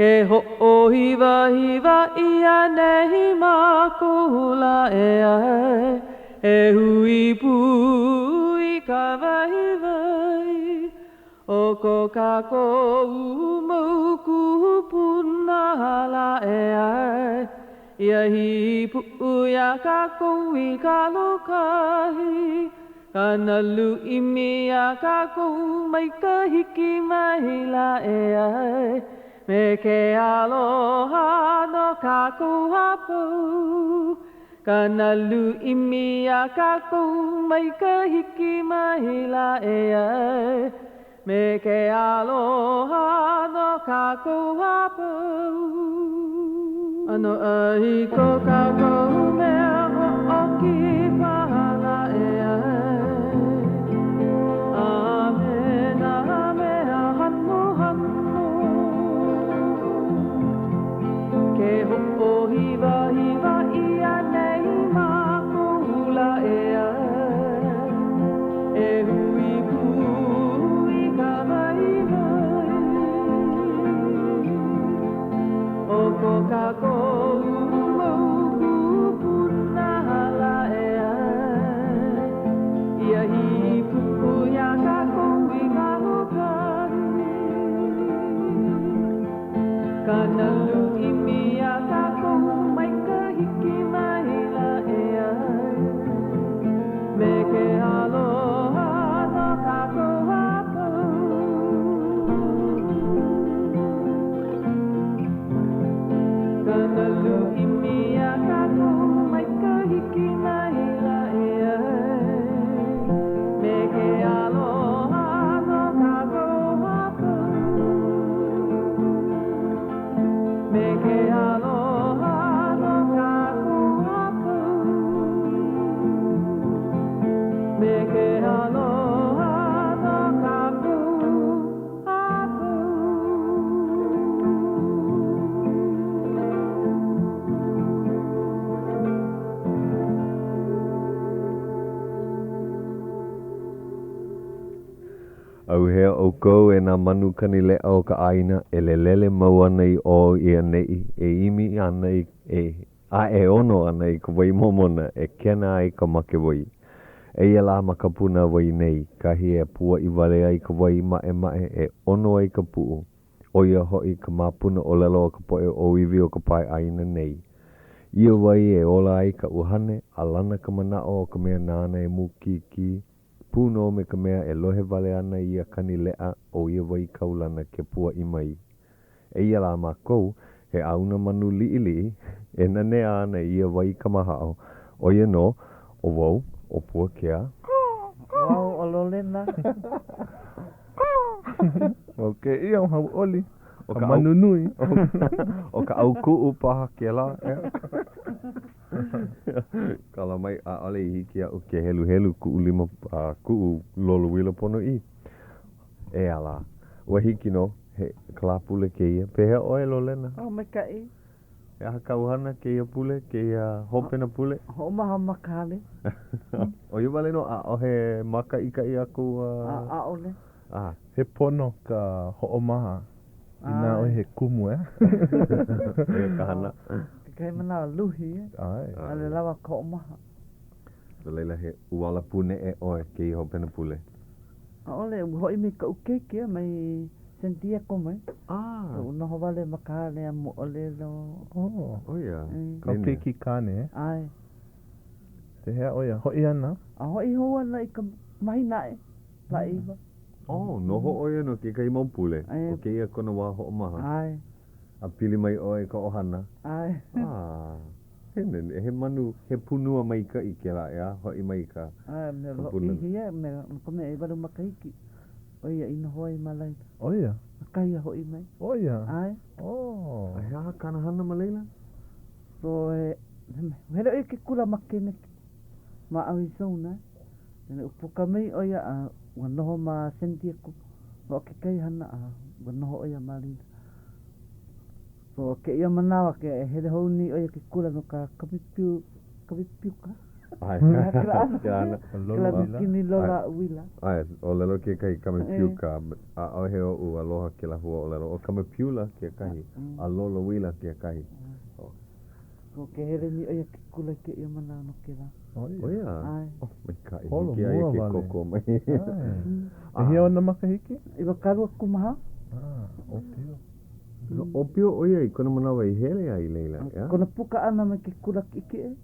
Ke hoʻohiwahiwa ʻia nei mākou lā ʻeā E hui pū i ka waiwai o ko kākou mau kūpuna lā ʻeā Ia hīpuʻu iā kākou i ka lōkahi Ka nalu ʻimi iā kākou mai ka hiki mai lā ʻeā Me ke aloha no kākou a pau Ka nalu ʻimi iā kākou mai ka hiki mai lā ʻeā Me ke aloha no kākou a pau ʻAnoʻai ko kākou mea hoʻokipa lā ʻeā A me nā mea hanohano Ke hoʻohiwahiwa ʻia nei mākou lā ʻeā E hui pū i ka waiwai o ko kākou mau kūpuna lā ʻeā Ia hīpuʻu iā kākou i ka lōkahi Ka nalu ʻimi iā kākou mai ka hiki mai lā ʻeā Me ke aloha no kākou a pau. Ka nalu ʻimi iā kākou mai ka hiki mai lā ʻeā Me ke aloha no kākou a pau. Me ke aloha no kākou a pau. Me ke aloha no kākou a pau. ʻAuhea ʻoukou e nā manu kani leʻa o ka ʻāina e lelele mau ana i ʻō i ʻaneʻi e ʻimi ana i e a e ʻono ana i ka wai momona e kena ai ka make wai. Eia lā ma ka pūnāwai nei, kahi e puaʻi wale ai ka wai maʻemaʻe e ʻono ai ka puʻu, ʻo ia hoʻi ka māpuna ʻōlelo a ka poʻe ʻōiwi o ka pae ʻāina nei. Ia wai e ola ai ka ʻuhane a lana ka manaʻo o ka mea nāna e mūkīkī, Pū nō me ka mea e lohe wale ana i ia kani leʻa o ia wai kaulana ke puaʻi mai. Eia lā mākou, he ʻāuna manu liʻiliʻi, e nanea ana i ia wai kamahaʻo, ʻo ia nō, ʻo wau, ʻo Puakea. Wau ʻo Lolena. ʻO kēia ʻo Hauʻoli, ʻo ka manu nui. ʻO ka ʻaukuʻu paha kēlā, ʻeā. Kala mai, ʻaʻole i hiki iaʻu ke heluhelu kuʻu lima a kuʻu lolouila ponoʻī. ʻEā lā, ua hiki nō, he ka Lāpule kēia. Pehea ʻoe, Lolena? Oh, maikaʻi. He aha kāu hana kēia pule, kēia hopena pule? Hoʻomaha ma ka hale. ʻO ia wale nō, ʻaʻohe mākaʻikaʻi aku a? ʻAʻole. Ah. He pono ka hoʻomaha inā ʻoe he kumu, ʻeā? ʻO ia ka hana. Kekahi manawa luhi, ʻe? ʻAe. ʻAʻole lawa ka hoʻomaha. No laila, he ʻuala pūneʻe ʻoe kēia hopena pule? ʻAʻole, ua hoʻi mai kaʻu keiki ʻeā mai San Diego mai. Ah. Ua noho wale ma ka hale a moʻolelo. Oh. ʻO ia. Kāu keiki kāne, e? ʻAe. Pehea ʻo ia, hoʻi ana? A hoʻi hou ana i ka mahina aʻe. Lā ʻeiwa. Oh, noho ʻo ia no kekahi mau pule. ʻO kēia kona wā hoʻomaha. ʻAe. A pili mai ʻoe i ka ʻohana. ʻAe. Ah, he nene, he manu, he pūnua maikaʻi kēlā, ʻeā, hoʻi mai ka. ʻAe, mea lōʻihi ʻeā, me no ka mea ʻewalu makahiki ʻo ia i noho ai ma laila. ʻO ia? ʻAkahi a hoʻi mai. ʻO ia? ʻAe. Oh. A he aha kāna hana ma laila? So, he, hele ʻo ia i ke kula makeneke ma Arizona. Ua puka mai ʻo ia a ua noho ma San Diego. Loaʻa kekahi hana a ua noho ʻo ia ma laila. So kēia manawa ke hele hou nei ʻo ia ke kula no ka kamepiuka. ʻAe. Kela ʻano. Kela ʻano. Kela mikini lola uila. ʻAe, ʻōlelo kekahi kamepiuka, ʻaʻohe oʻu aloha kela huaʻōlelo. ʻO kamepiula kekahi, a lolouila kekahi. Ko ke hele nei ʻo ia ke kula i kēia manawa no kēlā. ʻO ia? ʻAe. Oh, maikaʻi. Holo Hiki iā ia mua ke wale. kōkua mai. ʻAe. ʻEhia ona makahiki? 24. Ah, ʻōpio. ʻŌpio ʻo ia i kona manawa i hele ai i laila, ʻeā? Kona puka ʻana mai ke kula kiʻekiʻe.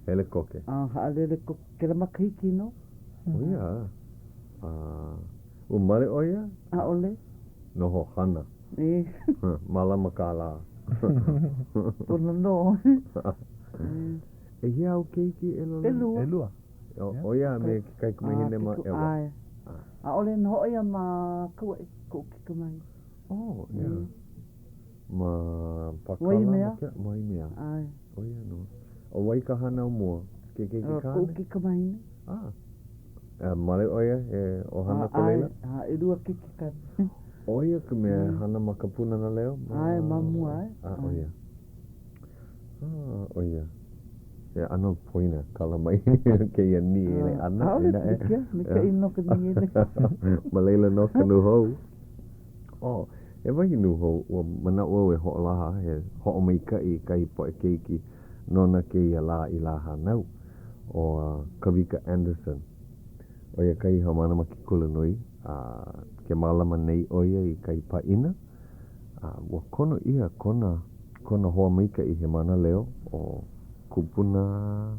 Hele koke. A haʻalele koke kēlā makahiki nō. ʻO ia? A, ua male ʻo ia? ʻAʻole. Noho hana. E. Mālama kālā. Pono nō. ʻEhia āu keiki e Lolina? ʻElua. ʻElua. ʻO ia a me ke kaikamahine ma ʻEwa. ʻAe. ʻAʻole noho ʻo ia ma Kauaʻi, koʻu kaikamahine. Oh, yeah. Ma Pākala? Waimea. Waimea. ʻAe. ʻO ia nō. ʻO wai ka hānau mua? Ke keiki kāne? Koʻu kaikamahine. Ah. A male ʻo ia, he ʻohana ko laila? ʻAe, a ʻelua keiki kāne. ʻO ia ka mea e hana ma ka Pūnana Leo? ʻAe, ma mua, ʻae. Ah, ʻo ia. Ah, ʻo ia. He ʻano poina kala mai kēia nīele ʻana. ʻAʻole pilikia, maikaʻi nō ka nīele. Ma laila nō ka nūhou. Oh, he wahi nūhou, ua manaʻo au e hoʻolaha, he hoʻomaikaʻi i kahi poʻe keiki nona kēia lā i lā hānau, ʻo Kawika Anderson. ʻO ia kahi haumāna ma ke kulanui, a ke mālama nei ʻo ia i kahi pāʻina, a ua kono ʻia kona, kona hoa maikaʻi he mānaleo, ʻo Kupuna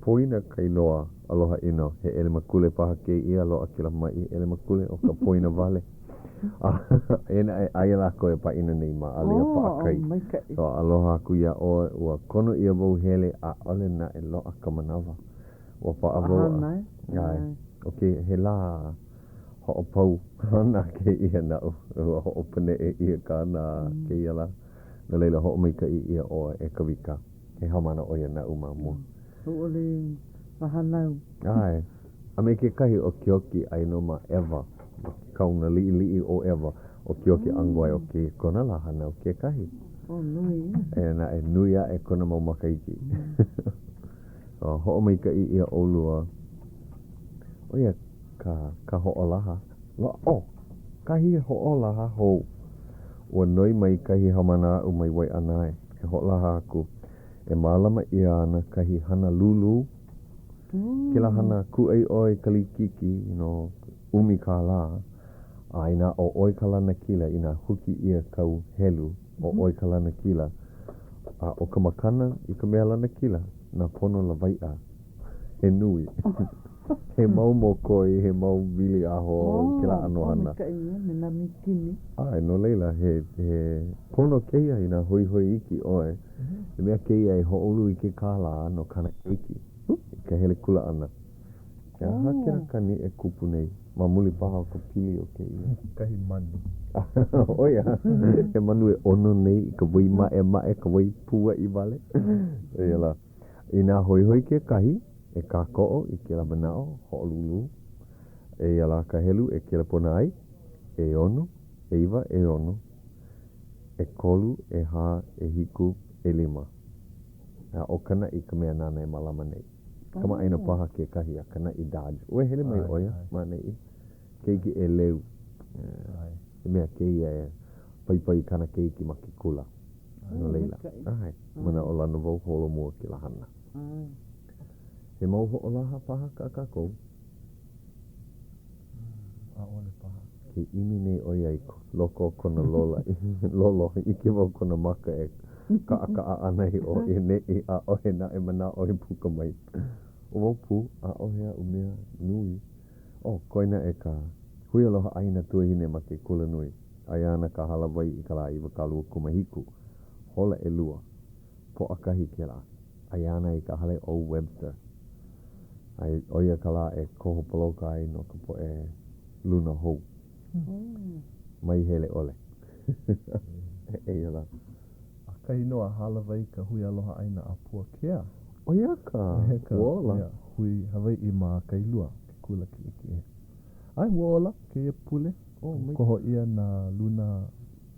Poina ka inoa aloha ʻino, he ʻelemakule paha kēia, loaʻa kēlā maʻi ʻelemakule ʻo ka poina wale. A eia naʻe, aia lākou e pāʻina nei ma ʻAlia Paʻakai. Oh, maikaʻi. So aloha aku iā ʻoe, ua kono ʻia wau hele, ʻaʻole naʻe loaʻa ka manawa. Ua paʻa wau a. Paʻahana, e? ʻAe. ʻO he lā hoʻopau hana kēia naʻu. Ua hoʻopaneʻe ʻia ka hana kēia lā. No laila, hoʻomaikaʻi ʻia ʻoe e Kawika. He haumāna ʻo ia naʻu ma mua. Hauʻoli lā hānau. ʻAe. A me kekahi ʻo Keoki aia nō ma ʻEwa, ma ke kaona liʻiliʻi o ʻEwa, ʻo Keoki Anguai ʻo kēia kona lā hānau kekahi. Oh, nui. Eia naʻe, nui aʻe kona mau makahiki. Hoʻomaikaʻi ʻia ʻolua. ʻO ia ka, ka hoʻolaha. Oh, kahi hoʻolaha hou. Ua noi mai kahi haumāna aʻu mai Waiʻanae e hoʻolaha aku. E mālama ʻia ana kahi hana lūlū. Kēlā hana kūʻai ʻoe i ka likiki no ʻumi kālā, a inā ʻo ʻoe ka lanakila, inā huki ʻia kau helu, ʻo ʻoe ka lanakila, a ʻo ka makana i ka mea lanakila, nā pono lawaiʻa he nui. He mau mōkoi, he mau wili aho, kēlā ʻano hana. Oh, maikaʻi ia me nā mīkini. ʻAe, no laila, he, he pono kēia inā hoihoi iki ʻoe. He mea kēia e hoʻoulu i ke kālā no kāna keiki i ka hele kula ʻana. He aha kēlā kani e kupu nei? Ma muli paha o ka pili o kēia. Kahi manu. ʻO ia, he manu e ʻono nei i ka wai maʻemaʻe, ka wai puaʻi wale. ʻO ia lā. Inā hoihoi kekahi, e kākoʻo i kēlā manaʻo hoʻolūlū. Eia lā ka helu e kelepona ai, ʻeono, ʻeiwa, ʻeono, ʻekolu, ʻehā, ʻehiku, ʻelima. A ʻo Kanaʻi ka mea nāna e mālama nei. Kamaʻāina paha kekahi iā Kanaʻi Dodge. Ua hele mai ʻo ia ma ʻaneʻi. Keiki ʻeleu. He mea kēia e paipai i kāna keiki ma ke kula. No laila, ʻae, manaʻolana wau holomua kēlā hana. He mau hoʻolaha paha kā kākou? ʻAʻole paha. Ke ʻimi nei ʻo ia i loko o kona lola, lolo, ʻike wau kona maka e kaʻakaʻa ana i ʻō i ʻaneʻi, ʻaʻohe naʻe manaʻo i puka mai. ʻO wau pū, ʻaʻohe aʻu mea nui. Oh, koe naʻe ka Hui Aloha ʻĀina Tuahine ma ke kulanui. Aia ana ka hālāwai i ka lā 27, hola ʻelua, Pōʻakahi kēlā. Aia ana i ka hale ʻo Webster. A ʻo ia ka lā e koho poloka ai no ka poʻe luna hou. Mai hele ʻole. Eia lā. ʻAkahi nō a hālāwai ka Hui Aloha ʻĀina a Puakea. ʻO ia ka ua ola. Hui Hawaiʻi ma Kailua, ke kula kiʻekiʻe. ʻAe, ua ola kēia pule. Oh, Koho ʻia nā luna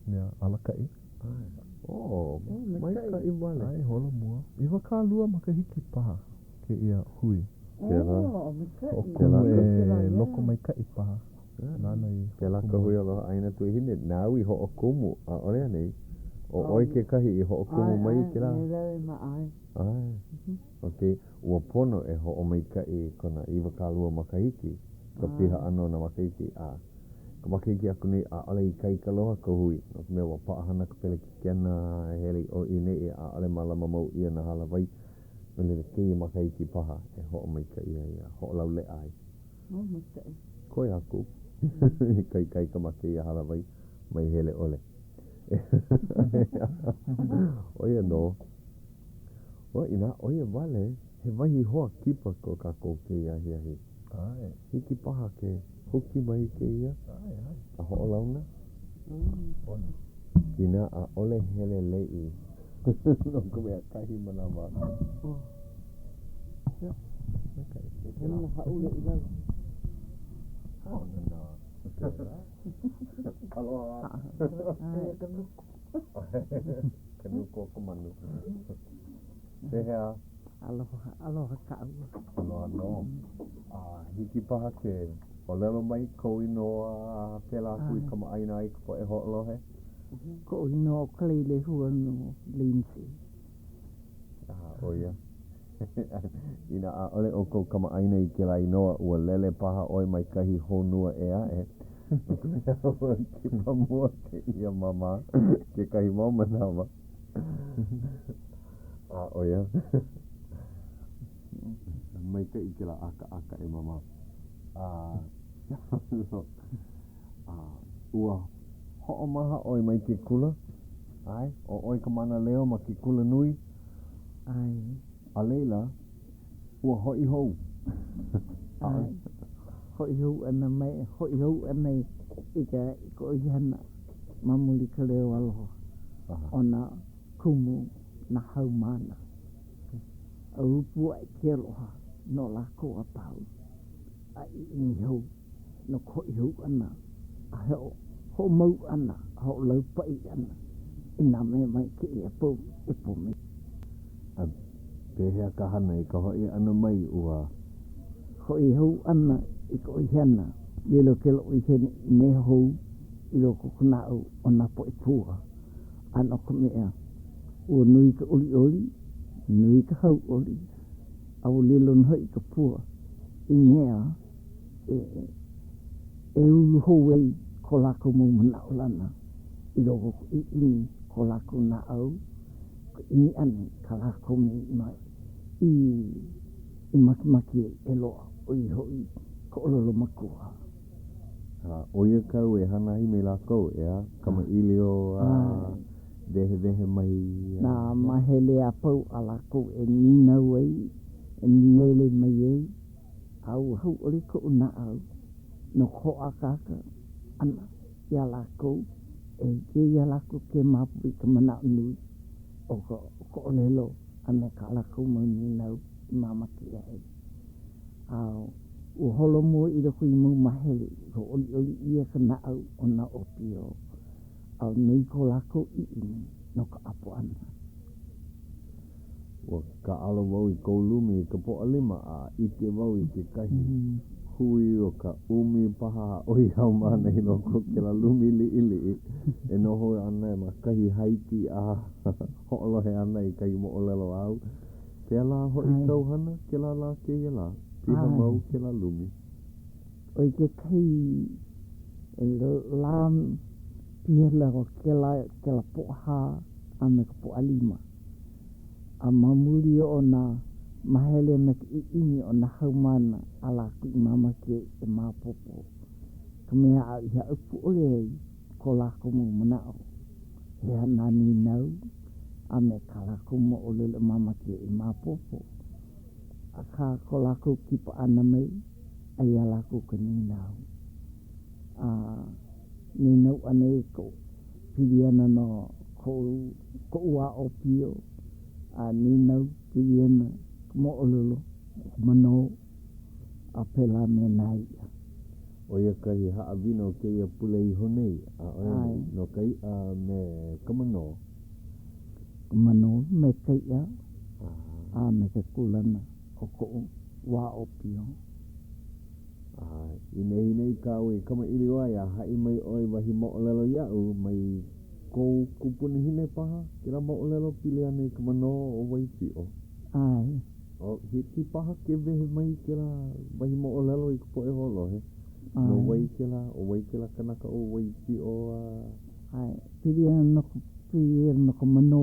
mea alakaʻi. ʻAe. Oh. Oh, maikaʻi wale. ʻAe, holomua. 20 makahiki paha kēia hui. Pēlā. Oh, maikaʻi. Hoʻokumu Pēlā, e yeah. Lokomaikaʻi paha. Nāna i Pēlā ka hoʻokumu hui ai. Aloha ʻĀina Tuahine, nāu i hoʻokumu, ʻaʻole anei? ʻO ʻoe Um, kekahi i hoʻokumu ʻae, mai i ʻae, kēlā? me lawe ma ʻae. ʻAe. Okay. Ua pono e hoʻomaikaʻi i kona 20 makahiki, ka piha ʻAe. ʻana o nā makahiki, a ka makahiki aku nei, ʻaʻole ikaika loa ka hui, no ka mea, ua paʻahana ka pelekikena a hele i ʻō i ʻaneʻi, ʻaʻole mālama mau ʻia nā hālāwai. No laila, kēia makahiki paha e hoʻomaikaʻi ai a hoʻolauleʻa ai. Oh, maikaʻi. Koe aku i ka ikaika ma kēia hālāwai, mai hele ʻole. ʻO ia nō. ʻO, inā ʻo ia wale, he wahi hoa kipa ko kākou kēia ahiahi. ʻAe. Hiki paha ke huki mai kēia ʻAe, ʻae. a hoʻolauna? Pono. Inā ʻaʻole heleleʻi no ka mea kahi manawa. Oh. Ia, maikaʻi. E kēlā. Hana hāʻule i lalo. Pono nā. Pēlā. Aloha. Aia ka nuku. Ka nuku o ka manu. Pehea? Aloha, aloha kāua. Aloha nō. A hiki paha ke ʻōlelo mai kou inoa a pēlā aku i kamaʻāina ai ka poʻe hoʻolohe? Koʻu inoa ʻo Kaleilehua nō, Lindsay. A, ʻo ia. Inā ʻaʻole ʻoukou kamaʻāina i kēlā inoa, ua lele paha ʻoe mai kahi honua ʻē aʻe. No ka mea, ua kipa mua kēia māmā kekahi mau manawa. A, ʻo ia. Maikaʻi kēlā ʻakaʻaka e māmā. A, a, ua hoʻomaha ʻoe mai ke kula? ʻAe, ʻo ʻoe ka mānaleo ma ke kula nui? ʻAe. A laila, ua hoʻi hou. ʻAe. Hoʻi hou ʻana mai, hoʻi hou ʻana i ka i ka ʻoihana ma muli ka leo aloha o nā kumu, nā haumāna. A ʻupu aʻe ke aloha no lākou a pau a ʻiʻini hou no ka hoʻi hou ʻana a hoʻomau ʻana a hoʻolaupaʻi ʻana i nā mea maikaʻi a pau e pōmaikaʻi. A pehea ka hana i ka hoʻi ʻana mai ua. Hoʻi hou ʻana i ka ʻoihana, lilo kēlā ʻoihana i mea hou i loko o ka naʻau o nā poʻe pua. A no ka mea, ua nui ka ʻoliʻoli, nui ka hauʻoli, a ua lilo nō hoʻi ka pua i mea e e ulu hou ai ko lākou mau manaʻolana i loko o ka ʻiʻini, ko lākou naʻau, ka ʻimi ʻana i kā lākou mea i i makemake ai e loaʻa, ʻo ia hoʻi ka ʻōlelo makua. A ʻo ia kāu e hana ai me lākou, ʻeā, kamaʻilio a wehewehe mai. Nā māhele a pau a lākou e nīnau ai, e nīnauele mai ai, a ua hauʻoli koʻu naʻau no ka hoʻākāka ʻana iā lākou e hiki ai iā lākou ke maopopo i ka manaʻo nui o ka ʻōlelo a me kā lākou mau nīnau i māmaki ai. A ua holomua i loko i mau māhele i hōʻoliʻoli ʻia ka naʻau o nā ʻōpio a nui ko lākou ʻiʻini no ka ʻapo ʻana. Ua kāʻalo wau i kou lumi i ka Pōʻalima a ʻike wau i kekahi hui o ka ʻumi paha a ʻoi haumāna i loko o kēlā lumi liʻiliʻi e noho ana ma kahi hāiki a hoʻolohe ana i kahi moʻolelo āu. Pēlā hoʻi kāu hana kēlā lā kēia lā, piha mau kēlā lumi. ʻO i kekahi lā piha loa kēlā kēlā Pōʻahā a me ka Pōʻalima. A ma muli o nā māhele me ka ʻiʻini o nā haumāna a lākou i māmaki ai e maopopo ka mea aʻu i hāʻupu ʻole ai ko lākou mau manaʻo, he aha nā nīnau a me kā lākou moʻolelo e māmaki ai e maopopo. Akā ko lākou kipa ʻana mai, aia iā lākou ka nīnau. A nīnau ʻana i koʻu pili ana no koʻu koʻu wā ʻōpio, a nīnau pili ana ka moʻolelo o ka manō, a pēlā me nā iʻa. ʻO ia kahi haʻawina o kēia pule iho nei, ʻaʻole no ka iʻa me ka manō. Ka manō me ka iʻa a me ke kūlana o koʻu wā ʻōpio. A i nehinei kāu i kamaʻilio ai a haʻi mai ʻoe wahi moʻolelo iaʻu mai kou kupunahine paha, kēlā moʻolelo pili ana i ka manō o Waipiʻo. ʻAe. O, hiki paha ke wehe mai kēlā wahi moʻolelo i ka poʻe hoʻolohe. No ʻAe. wai kēlā, ʻo wai kēlā kanaka o Waipiʻo a. ʻAe, pili ana no ka, pili ana no ka manō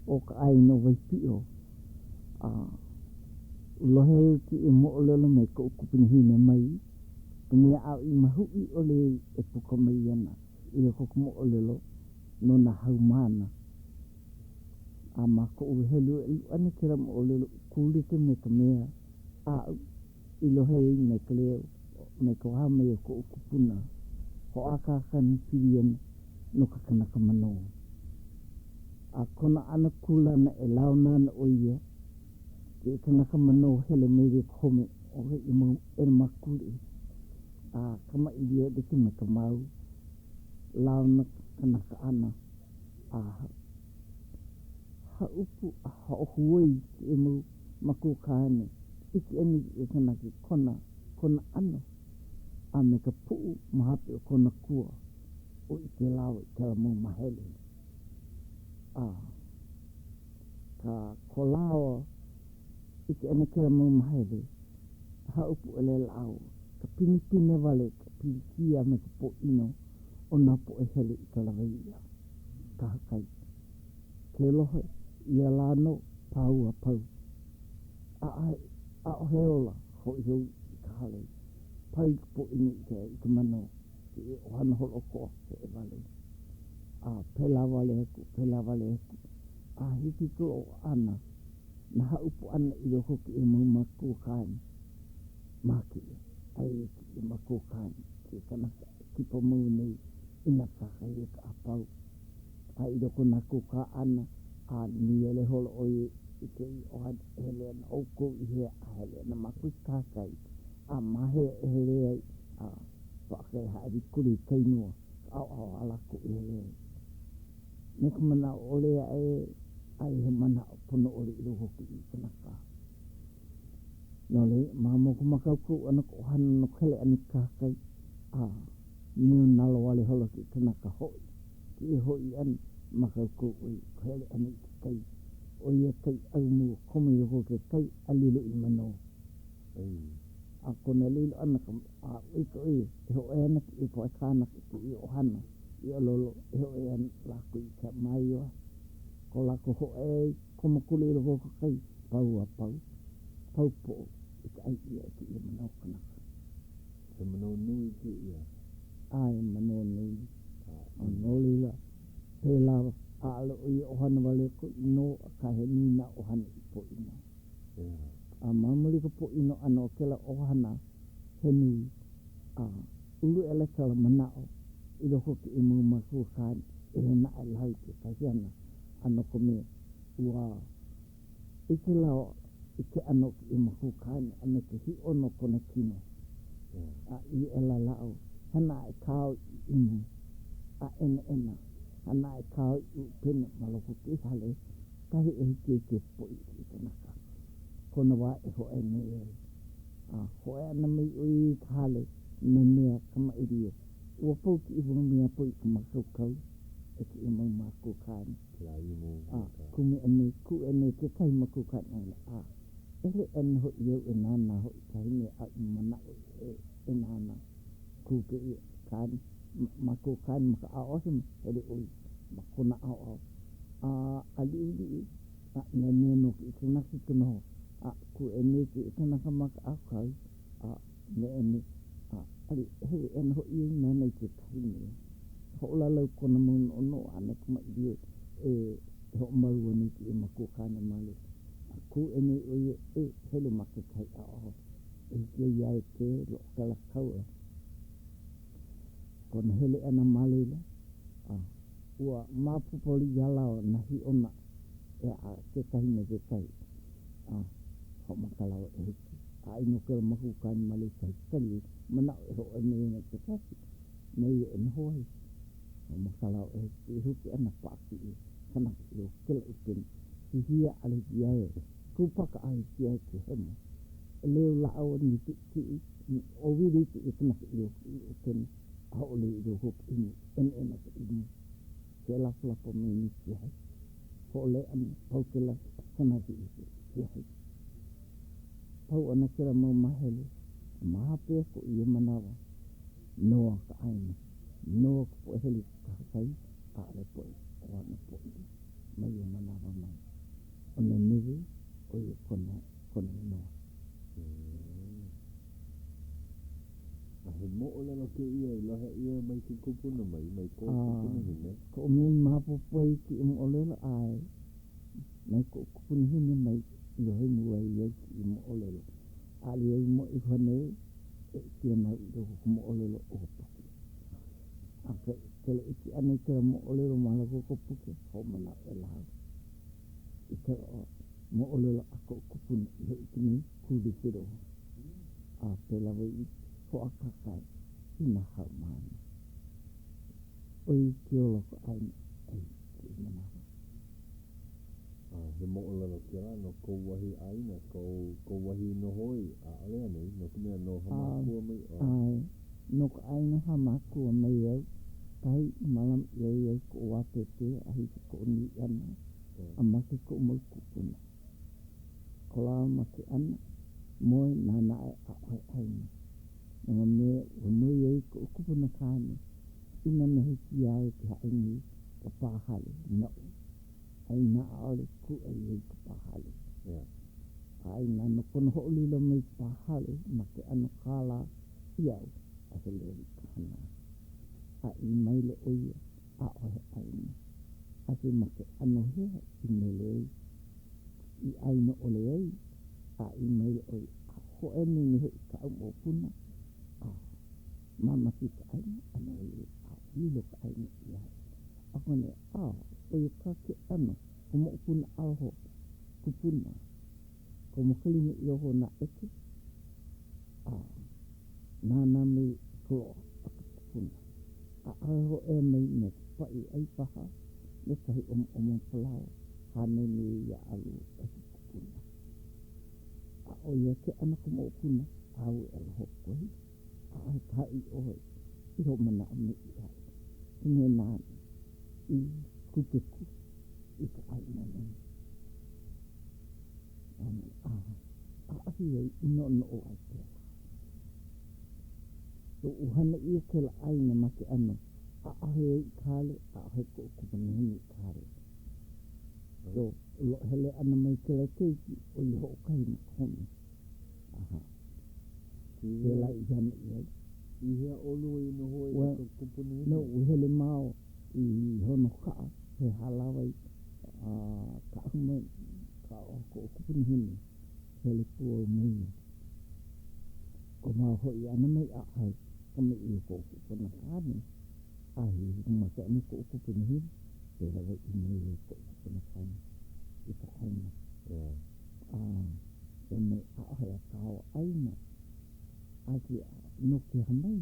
o ka ʻāina o Waipiʻo. A lohe au i kēia moʻolelo mai koʻu kupunahine mai, ka mea aʻu i mahuʻi ʻole ai e puka mai ana i loko o ka moʻolelo no nā haumāna. A ma koʻu heluhelu ʻana i kēlā moʻolelo, kūlike me ka mea aʻu i lohe ai mai ka leo, mai ka waha mai o koʻu kupuna, hoʻākāka ana pili ana no ke kanaka manō. A kona ʻano kūlana e launa ana ʻo ia ke kanaka manō hele mai i ka home o kēia mau ʻelemākule a kamaʻilio like me ka mau launa kanaka ʻana a haʻupu a hoʻohuoi kēia mau makuakāne ʻike ana i ke kanaka i kona kona ʻano a me ka puʻu ma hope o kona kua o ʻike lāua i kēlā mau mahele. A ka ko lāua ʻike ʻana i kēlā mau mahele, haʻupu ʻole lāua ka pinepine wale ka pilikia a me ka pōʻino o nā poʻe hele i ka lawe iʻa kahakai. Ke lohe ia lā nō, pau a pau. ʻAʻohe, ʻaʻohe ola hoʻi hou i ka hale. Pau ka pōʻino i ka, i ka manō, kēia ʻohana holoʻokoʻa he ʻewalu. A pēlā wale aku, pēlā wale aku. A hiki ka loaʻa ʻana, nā haʻupu ʻana i loko o kēia mau makua kāne. Ma kēia, aia kēia makua kāne, kēia kanaka e kipa mau nei i nā kakahiaka a pau. A i loko o nā kūkā ʻana, a nīele holo ʻo ia i kēia ʻohana, e hele ana ʻoukou i hea a hele ana mākou i kahakai, a ma hea e hele ai, a paʻa e hāʻawi kula i ka inoa, ka ʻaoʻao a lākou i hele ai. Me ka manaʻo ʻole aʻe aia he manaʻo pono ʻole i loko o kēia kanaka. No laila, ma mua o ka mākaukau ʻana o ka ʻohana no ka hele ʻana i kahakai, a niu nalowale holo ke kanaka hoʻi, kēia hoʻi ʻana, mākaukau ʻoe i ka hele ʻana i ke kai. ʻO ia kai ʻau mua, komo i loko o ke kai a lilo i manō. A kona lilo ʻana ka a ʻike ʻo ia, e hōʻea ana kēia poʻe kānaka i kēia ʻohana i ʻōlelo e hōʻea ana lākou i ka māioa. Ko lākou hōʻea komo kula i loko o ke kai, pau a pau, pau poʻo i ka ʻai ʻia e kēia manō kanaka. He manō nui kēia? ʻAe, manō nui. A no laila, pēlā ʻaʻole ʻo ia ʻohana wale aku nō, akā he nui nā ʻohana i pōʻino. A ma muli o ka pōʻino ʻana o kēlā ʻohana he nui, a ulu aʻela kēlā manaʻo i loko o kēia mau mākua kāne e naʻe lā i kekahi hana a no ka mea, ua ʻike lāua i ke ʻano o kēia makua kāne a me ka hiʻona o kona kino. A ʻī aʻela lāua, Hana aʻe kāu i imu a ʻenaʻena, hana aʻe kāu i ʻupena ma loko o kēia hale, kahi e hiki ai ke poʻi i ke kanaka. Kona wā e hōʻea mai ai. A hōʻea ana mai ʻo ia i ka hale, nanea kamaʻilio. Ua pau kēia mau mea a pau i ka mākaukau e kēia mau mākua kāne. A kumu ʻana, kū ʻana kekahi makua kāne, a hele ana hoʻi au e nānā hoʻi kahi mea aʻu i manaʻo e e nānā. Kū kēia kāne, makua kāne ma ka ʻaoʻao hema, hele ʻo ia ma kona ʻaoʻao. A a liʻuliʻu, a nanea nō kēia kanaka i ka noho, a kūʻē nei kēia kanaka ma ka ʻākau, a neʻe nei, a ali, hele ana hoʻi au nānā i kekahi mea. Hoʻolalau kona mau noʻonoʻo a me kamaʻilio e hoʻomalu ana i kēia makua kāne male. A kūʻē nei ʻo ia e hele ma kekahi ʻaoʻao e hiki ai iā ia ke loaʻa kēlā kaula. Kona hele ʻana ma laila, a ua maopopo iā lāua nā hiʻona e a kekahi me kekahi, a hoʻomaka lāua e huki. A aia nō kēlā makua kāne male i kahi kali manaʻo e hōʻea mai ana kekahi me ia e noho ai. Hoʻomaka lāua e huki, e huki ana paʻa kēia. kanaka i o kela ʻupena. Hihia ʻaʻole hiki iā ia. Kūpaka ʻaʻole hiki iā ia ke hemo. E leo lāʻau a nipiʻikiʻi, ʻōwili i kēia kanaka i o ʻupena, a hoʻolei i loko o ka imu, ʻenoʻeno ka imu. Ke lapalapa mai nei ke ahi. Hoʻolei ʻana, pau kēlā kanaka i ke ahi. Pau ʻana kēlā mau māhele, a ma hope aku i ia manawa, noa ka ʻāina, noa ka poʻe hele i ke kahakai, ʻaʻole poʻe ʻohana poʻi mai ia manawa mai. ʻO Ninive, ʻo ia kona, kona inoa. A he moʻolelo kēia i lohe ʻia mai ke kupuna mai, mai kou kupunahine? Koʻu mea i maopopo ai kēia moʻolelo, ʻae, mai koʻu kupunahine mai i lohe mua ai au kēia moʻolelo. ʻAʻole au i moe ʻuhane e ʻike ana au i loko o ka moʻolelo o ka puke. A ke kela ʻike ʻana i kēlā moʻolelo ma loko o ka puke, hoʻomanaʻo aʻela au i kēlā moʻolelo a koʻu kupuna i hōʻike nei kūlike loa. A pēlā wau i hoʻākāka ai i nā haumāna. ʻO ia ke ola o ka ʻāina i kēia manawa. A he moʻolelo kēlā no kou wahi ʻāina, kou, kou wahi i noho ai, ʻaʻole anei, no ka mea, no Hāmākua mai ʻoe? ʻAe, no ka ʻāina o Hāmākua mai au, kahi i mālama ʻia ai au koʻu wā pēpē a hiki i koʻu nui ʻana, a make koʻu mau kūpuna. Ko lāua make ʻana, moe nānā aʻe ʻaʻohe ʻāina. No ka mea, ua noi ai koʻu kupuna kāne i nā mea hiki iā ia ke haʻi mai ka pā hale noʻu. A inā ʻaʻole kūʻai ai i ka pā hale. A inā no kona hoʻolilo mai i ka pā hale ma ke ʻano kālā iaʻu a hele au i ka hana. A ʻī maila ʻo ia, ʻaʻohe ʻāina. A se ma ke ʻano hea i nele ai, i ʻāina ʻole ai, a ʻī maila ʻo ia, a hoʻēmi nei hoʻi kaʻu moʻopuna, a mamaki i ka ʻāina, a no laila, a lilo ka ʻāina iā ia. A kone, a ʻo ia kā ke ʻano ka moʻopuna aloha kupuna, komo ka lima i loko o nā ʻeke, a nānā mai i ka loaʻa a ke kupuna. ʻAʻohe hōʻea mai me ka paʻi ʻai paha me kahi ʻomoʻomo palaoa hānai mai iā ʻalua e ke kupuna. A ʻo ia ke ʻano ka moʻopuna āu e aloha aku ai, ʻaʻohe kā i ʻoe i hoʻomanaʻo mai ʻia ai ka mea nāna i kūpeku i ka ʻāina nei. A ʻaʻohe au i noʻonoʻo ai pēlā. Ua hana ʻia kēlā ʻāina ma ke ʻano ʻaʻohe au i ka hale, ʻaʻohe koʻu kupunahine i ka hale. So, loʻo hele ʻana mai kēlā keiki, ʻo ia hoʻokahi ma ka home. Aha. Pēlā i hana ʻia ai. I hea ʻolua i noho ai me kou kupunahine? No, ua hele māua i Honokaʻa, he hālāwai a kaʻu mai ka o koʻu kupunahine, hele pū au me ia. Ko māua hoʻi ʻana mai ʻaʻohe kamaʻilio koʻu kupuna kāne, a i make ana koʻu kupunahine, pēlā wau i noi ai koʻu kupuna kāne i ka ʻāina. A ʻo nei ʻaʻohe a kāua ʻāina, a ke no ke aha mai,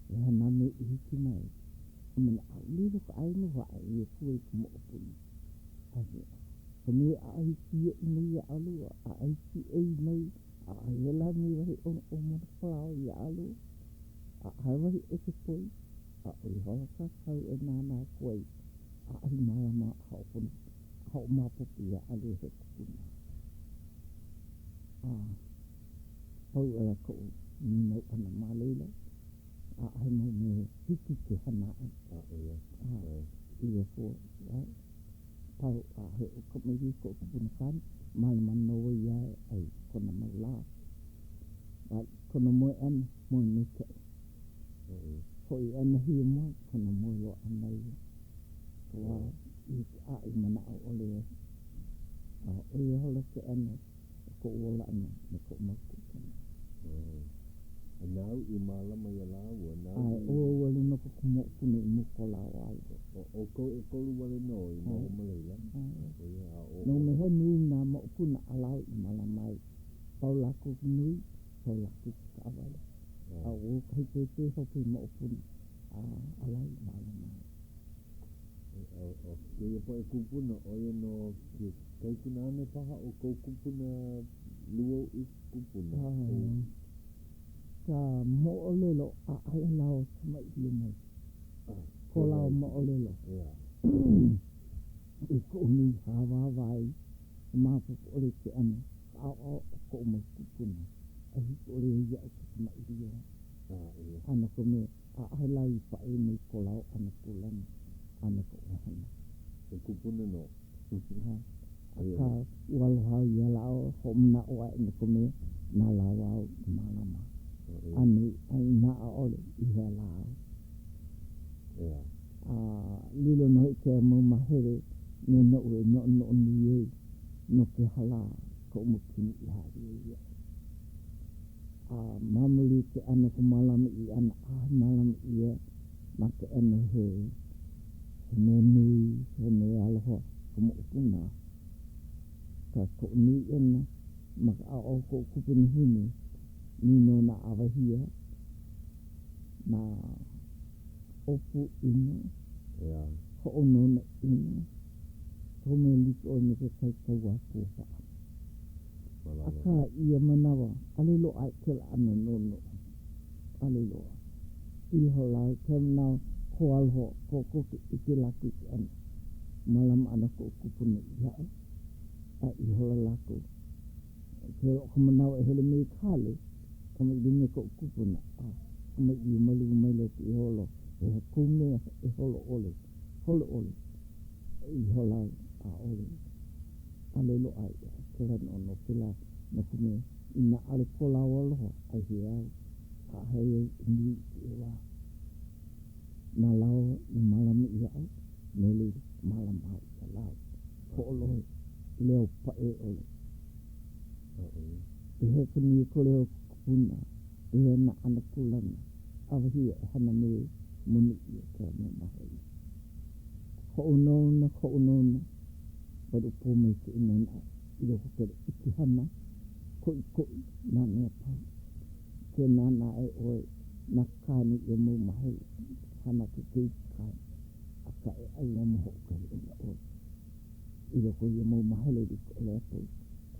he aha nā mea i hiki mai, a manaʻo lilo ka ʻāina ua ʻae aku ai ka moʻopuna. A he ka mea ʻaʻohe kiaʻi mai iā ʻolua, ʻaʻohe kiʻei mai, ʻaʻohe lā mai wahi ʻomoʻomo palaoa iā ʻolua, ʻaʻohe wahi ʻeke poi, a ʻo ia hola kā kāu e nānā aku ai, ʻaʻohe mālama a hoʻopono, a hoʻomaopopo iā ʻolua he kupuna. A pau ala koʻu nīnau ʻana ma laila, ʻaʻohe mau mea hiki ke hana aʻe. A i aku ai, pau ʻaʻohe oʻu kamaʻilio i koʻu kupuna kāne, mālama nō au iā ia a i kona mau lā. A i kona moe ʻana, moe maikaʻi. Hoʻi ʻana hiamoe, kona moe loa ʻana ia. Ka wā i a i manaʻo ʻole ai. A ʻo ia hola ke ʻano o koʻu ola ʻana me koʻu mau kūpuna. A nāu i mālama iā lāua, nāu i. ʻAe, ʻo au wale nō ko ka moʻopuna i mua ko lāua ala. ʻO ʻoukou ʻekolu wale nō i noho ma laila. ʻO ia, a ʻo. No mea he nui nā moʻopuna a lāua i mālama ai. Pau lākou ka nui, pau lākou ke kaʻawale. A ʻo kahi pēpē hope moʻopuna a lāua i mālama ai. Kēia poʻe kūpuna, ʻo ia nō ke kaikunāne paha o kou kupuna lūauʻi kupuna? Ka moʻolelo, ʻaʻole lāua i kamaʻilio mai. Ko lāua moʻolelo. I koʻu nei hāwāwai, maopopo ʻole ke ʻano ka ʻaoʻao o koʻu mau kūpuna a hiki ʻole ai iaʻu ke kamaʻilio. A no ka mea, ʻaʻohe lāua i paʻi mai ko lāua ʻano kūlana a me ka ʻohana. He kupuna nō. Akā, ua aloha au iā lāua, hoʻomanaʻo aʻe no ka mea, na lāua au i mālama. A nui, a inā ʻaʻole, i hea lā au. A lilo nō hoʻi kēia mau māhele mea noʻu e noʻonoʻo nui ai no ke aha lā koʻu mau kini i hāʻawi ai iaʻu. A ma muli o ke ʻano o ka mālama ʻia ʻana, ʻaʻohe mālama ʻia ma ke ʻano he he mea nui, he mea aloha ka moʻopuna. Ka koʻu nui ʻana ma ka ʻaoʻao o koʻu kupunahine, nui nō nā ʻawahia, nā ʻōpū ʻino, hoʻonaona ʻino, kohu mea like ʻole me ke kaikaua kuapaʻa. Akā, i ia manawa, ʻaʻole loaʻa i kēlā ʻano noʻonoʻo. ʻAʻole loa. Ihola au kēia manawa hoʻoaloha kokoke ʻike lākou i ke ʻano mālama ʻana o koʻu kupuna iaʻu, a ihola lākou. Ke loaʻa ka manawa e hele mai i ka hale, kamaʻilio me koʻu kupuna, a kamaʻilio malū maila kēia holo, he aha kou mea e holo ʻole, holo ʻole ihola au, ʻaʻole, ʻaʻole loaʻa iaʻu kēlā noʻonoʻo pēlā no ka mea, inā ʻaʻole ko lāua aloha, ʻaihea au, ʻaʻohe au i nui i kēia wā. Na lāua i mālama iaʻu, no laila, mālama au iā lāua. Hoʻolohe, leo paʻē ʻole. Pehea ka nui o ka leo o ke kupuna, pehea nā ʻano kūlana, a wahi e hana me moni ʻia kēlā mau māhele. Hoʻonaona, hoʻonaona, wale pōmaikaʻi nō naʻe i loko o kēlā ʻike hana koʻikoʻi nā mea pau. Ke nānā aʻe ʻoe na kāne ia mau māhele hana ke keiki kāne, akā e ʻauamo hoʻokahi ana ʻoe. I loko o ia mau māhele like ʻole a pau,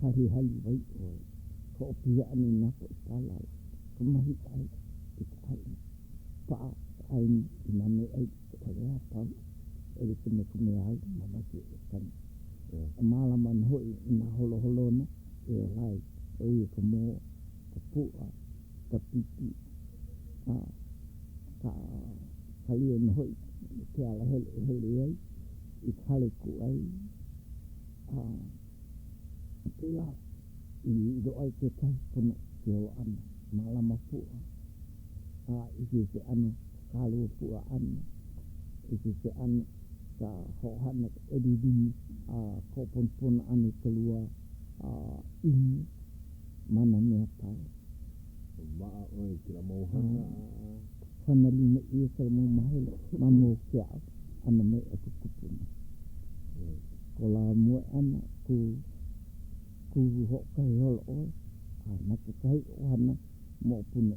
halihali wai ʻoe, hoʻopiha ʻana i nā poʻe pālala, ka mahi ʻai i ka ʻāina, paʻa ka ʻāina i nā meaʻai like ʻole a pau, e like me ka mea āu mamake e kanu. A mālama nō hoʻi i nā holoholona e ola ai, ʻo ia ka moa, ka puaʻa, ka pipi, a ka ka lio nō hoʻi ke alahele e hele ai i ka hale kūʻai, a pēlā i loaʻa ai kekahi pono ke ola ʻana, mālama puaʻa, a ʻike i ke ʻano kālua puaʻa ʻana, ʻike i ke ʻano ka hoʻohana ka ʻeli limu a ka hoʻoponopono ʻana i ka lua imu ma nā mea pau. Maʻa ʻoe i kēlā mau hana a. Hana lima ʻia kēlā mau māhele ma mua o ke aʻo ʻana mai a ke kupuna. Ko lā moe ʻana, kū, kū hoʻokahi holo ʻoe, a na kekahi ʻohana moʻopuna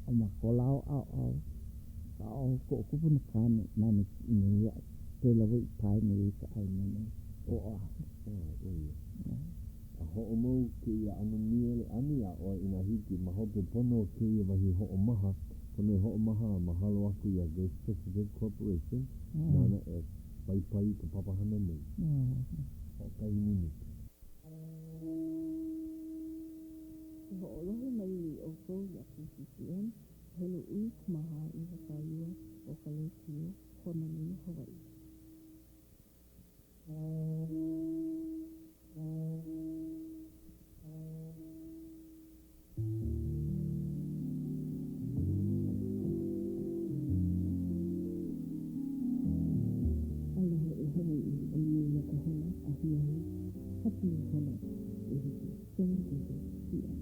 a ma ko lāua ʻaoʻao, ka ʻaoʻao o koʻu kupuna kāne nāna i kiʻi nei iaʻu, pēlā wau i pae mai ai i ka ʻāina nei ʻo Oʻahu. A hoʻomau kēia ʻano nīele ʻana iā ʻoe inā hiki ma hope pono o kēia wahi hoʻomaha, pono e hoʻomaha a mahalo aku iā Grace Pacific Corporation nāna e paipai i ka papahana nei. Hoʻokahi minuke. E hoʻolohe mai nei ʻoukou iā KCCN, helu 14 o ka lēkiō Honolulu, Hawaiʻi. Aloha e Hawaiʻi, ʻo ia ka hana ahiahi happy hana e hiki 7:30 PM.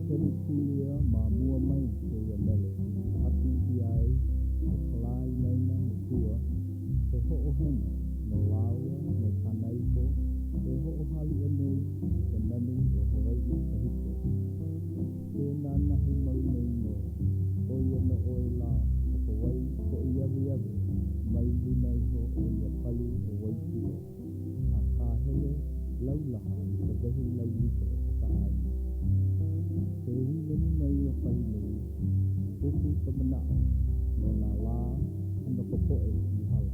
ʻEkolu kūlia ma mua mai kēia mele i haku ʻia ai ʻo Kalāinaina Makua he hoʻoheno no lāua me kāna ipo e hoʻohaliʻa nei i ka nani o Hawaiʻi kahiko. Ke nanahe mau nei nō, ʻo ia nō ʻoe lā ʻo ka wai poʻiaweawe mai luna iho o ia pali o Waipiʻo a kāhele laulaha i ka wehi lau lipo o ka ʻāina. Ke hīmeni mai ʻo Pahilei, ʻupu ka manaʻo no nā lā a no ka poʻe i hala.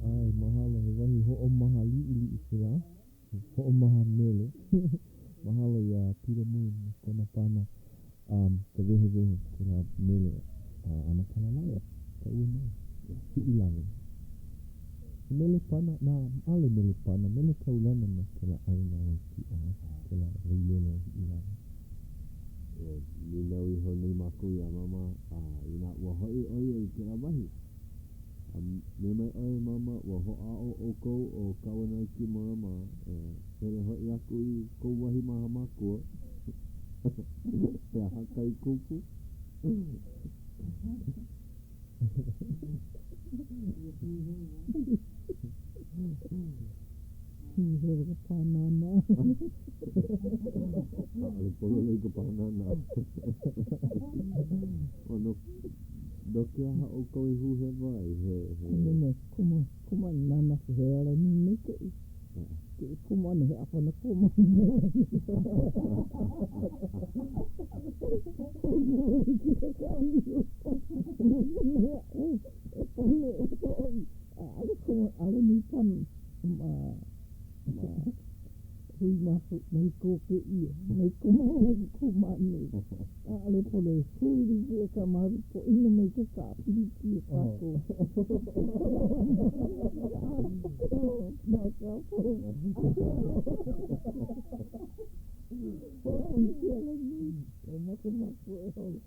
ʻAe, mahalo. He wahi hoʻomaha liʻiliʻi kēlā. Hoʻomaha mele. Mahalo iā Peter Moon me kona pana um ka wehewehe kēlā mele a ʻAnakala Lalo, ka ua mai, Hiʻilawe. He mele pana, nā, ʻaʻole mele pana, mele kaulana no kēlā ʻāina o Waipiʻo, kēlā wailele o Hiʻilawe. Ua nīnau iho nei mākou iā Māmā, a inā ua hoʻi ʻo ia i kēlā wahi. A mea mai ʻoe, Māmā, ua hoʻāʻo ʻoukou ʻo Kauanoe Kimura mā e hele hoʻi aku i kou wahi ma Hāmākua. He aha? kai kupu. Hewa ka pānānā. ʻAʻole pololei ka pānānā. O no, no ke aha ʻoukou i hū hewa ai? He, he... No me komo, komo ana nānā aku he alanui maikaʻi. Ke komo ana he ʻāpana komo. E pale e hoʻi. ʻAʻole komo alanui pan ma ma hui mākou mai kō kēia mai komo ko mānei. ʻAʻole pono e hui like akā mahalu pōʻino mai ke kaʻa pilikia kākou. Na ka pau. Hoʻi ke alanui o makemake e holo.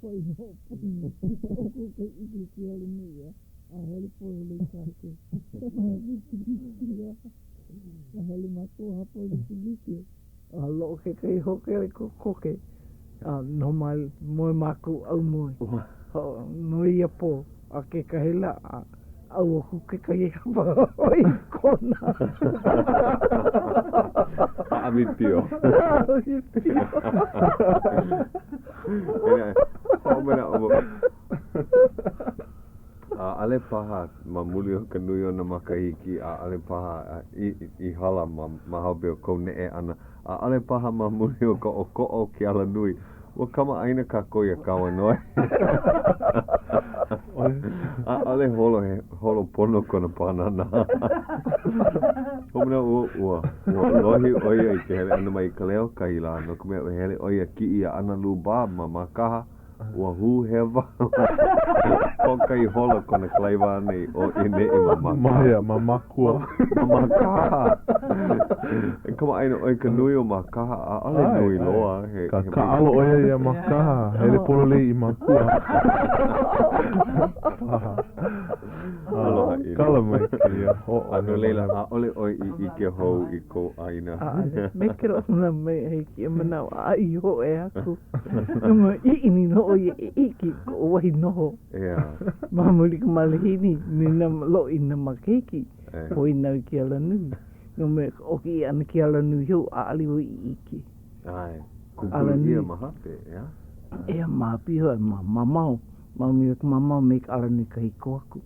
Poina hoʻopoina. ʻO ko kai ʻike i ke alanui a a hele pololei kākou. Mahalu pilikia. A hele mākou hapa like like. A loʻo kekahi hōkele kokoke, a noho mai, moe mākou ʻaumoe. Hoʻo, no ia pō, a kekahi lā, a ʻau aku kekahi hapa ʻoi kona. Hāʻawi pio. Hāʻawi pio. Hoʻomanaʻo ʻAʻole paha ma muli o ka nui o nā makahiki, ʻaʻole paha i, i hala ma, ma hope o kou neʻe ʻana, ʻaʻole paha ma muli o ka ʻokoʻa o ke alanui, ua kamaʻāina kākou iā Kauanoe. ʻAʻole holo, he holo pono kona pānānā. Hoʻomanaʻo ua, ua, ua lohi ʻo ia i ke hele ʻana mai i Kaleo kahi lā, no ka mea, ua hele ʻo ia kiʻi iā ʻAnalū Bob ma Mākaha, Ua hū hewa. Hoʻokahi hola kona kalaiwa ʻana i ʻō i ʻaneʻi ma Mākaha. Ma hea, ma Mākua. Ma Mākaha. E kamaʻāina ʻoe i ka nui o Mākaha, ʻaʻole nui loa. He, Ka, kāʻalo ʻo ia iā Mākaha, hele pololei i Mākua. Paha. Aloha ʻino. Kala mai kēia hoʻohewa. A no laila, ʻaʻole ʻoe i ʻike hou i kou ʻāina. ʻAʻole. Me ke launa mai a i kēia manawa a i hōʻea aku. No mea, ʻiʻini nō ʻo ia e ʻike i koʻu wahi noho. ʻEā. Ma muli ka malihini, nui nā loʻi nā makahiki, ʻoi nau i ke alanui. No mea, ʻo ke ʻana ke alanui hou, ʻaʻole wau i ʻike. ʻAe, kūkulu ʻia ma hope, ʻeā? ʻEā, ma hope iho, ma mamao, ma muli o ka mamao me ke alanui kahiko aku.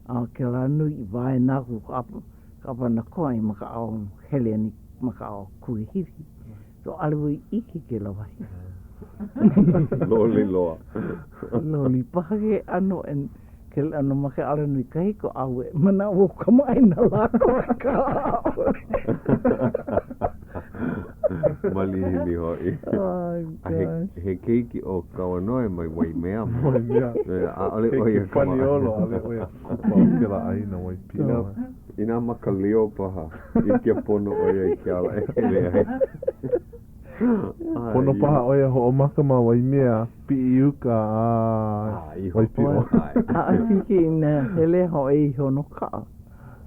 A ke alanui i waena aku ka ʻāpana koa i ma ka ʻao hele ana ma ka ʻao kuahiwi. So ʻaʻole wau i ʻike kēlā wahi. Loli loa. Loli paha ke ʻano and ke ʻano ma ke alanui kahiko ʻawe manaʻo wau kamaʻāina lākou akā ʻaʻole. Malihini hoʻi. Oh A he, gosh. he keiki ʻo Kauanoe mai Waimea mai. Waimea. ʻAʻole ʻo ia Keiki paniolo, ʻaʻole ʻo ia kupa o kēlā ʻāina Waipiʻo. Inā ma ka lio paha, ʻike pono ʻo ia i ke ala e hele ai. Pono paha ʻo ia hoʻomaka ma Waimea, piʻi i uka a Waipiʻo. ʻAʻole hiki inā hele hoʻi i Honokaʻa,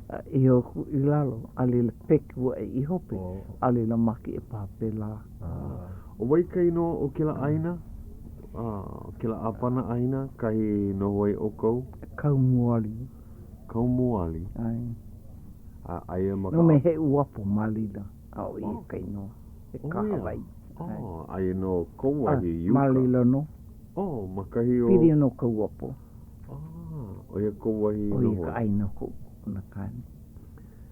a iho aku i lalo, a laila peku aʻe i hope, a laila make e paha pēlā. ʻO wai ka inoa o kēlā ʻāina? Kēlā ʻāpana ʻāina, kahi noho ai ʻoukou? Kaumualiʻi. Kaumualiʻi. ʻAe. A aia ma ka. No mea he uapo ma laila, a ʻo ia ka inoa. He kahawai. Oh, aia nō kou wahi i uka. Ma laila nō. Oh, ma kahi o. Pili nō ka uapo. Ah, ʻo ia kou wahi noho. ʻO ia ka ʻāina o koʻu kupuna kāne.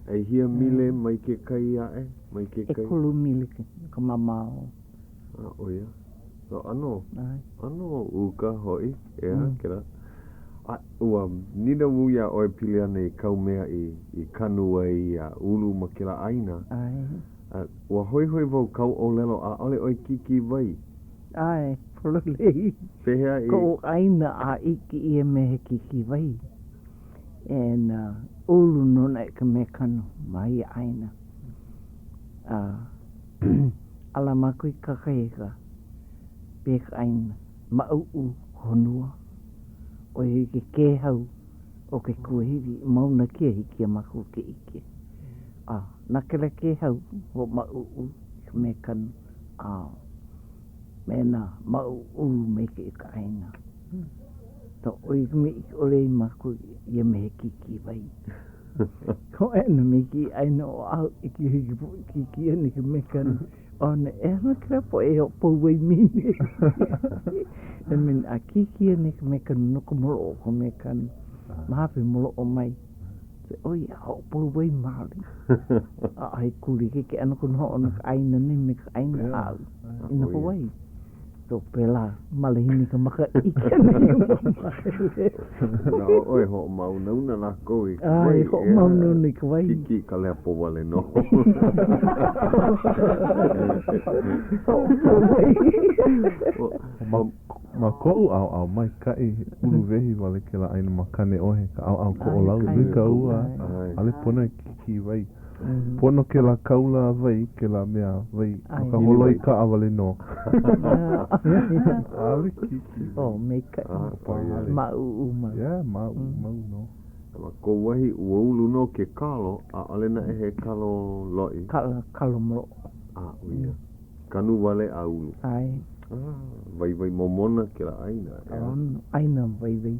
ʻEhia mile mai ke kai aʻe, mai ke kai? ʻEkolu mile ka mamao. A ʻo ia. So, ʻano, ʻano uka hoʻi, ʻeā, kēlā. A ua nīnau wau iā ʻoe pili ana i kāu mea i, i kanu ai a ulu ma kēlā ʻāina. ʻAe. A ua hoihoi wau kāu ʻōlelo, ʻaʻole ʻoe kīkīwai. ʻAe, pololei. Pehea i. Koʻu ʻāina a ʻike ʻia me he kīkīwai. And uh, ulu nō naʻe ka mea kanu ma ia ʻāina. A ala mākou i kakahiaka, pehea ka ʻāina, maʻuʻu ka honua, ʻo ia ke kēhau o ke kuahiwi i Mauna Kea hiki iā mākou ke ʻike. A na kēlā kēhau hoʻomaʻuʻu i ka mea kanu a. Me nā maʻuʻulu maikaʻi o ka ʻāina. So ʻoi ka mea ʻike ʻole ai mākou ia mea he kīkī wai. Hoʻi ana me kēia ʻāina o Oʻahu i ke hiki poʻe kīkī ana i ka mekani. ʻO e ana kēlā poʻe e hoʻopau wai mine. I mean, a kīkī ana i ka mekani no ka moloʻo o ka mekani. Ma hape moloʻo mai. ʻO ia, hoʻopau wai maoli. ʻAʻohe kūlike ke ʻano ka noho ʻana o ka ʻāina nei me ka ʻāina aʻu i noho ai. So pēlā malihini ka maka ʻike ʻana i ia mau māhele. Manaʻo ʻoe hoʻomāunauna lākou i ka wai. ʻAe, hoʻomāunauna i ka wai. Kīkī ka lepo wale nō. Hoʻopau wai. Ma koʻu ʻaoʻao, maikaʻi, uluwehi wale kēlā ʻāina ma Kaneʻohe, ka ʻaoʻao Koʻolau, nui ka ua, ʻaʻole pono e kīkī wai. Pono kēlā kaula wai, kēlā mea wai, no ka holoi kaʻa wale nō. ʻAʻole kīkī wai. Oh, maikaʻi. Māʻuʻu mau. Yeah, māʻuʻu mau nō. Ma kou wahi, ua ulu nō ke kalo, ʻaʻole naʻe he kalo loʻi. Kalo moloʻo. A, ʻo ia. Kanu wale a ulu. ʻAe. Ah, waiwai momona kēlā ʻāina, ʻeā? ʻāina waiwai.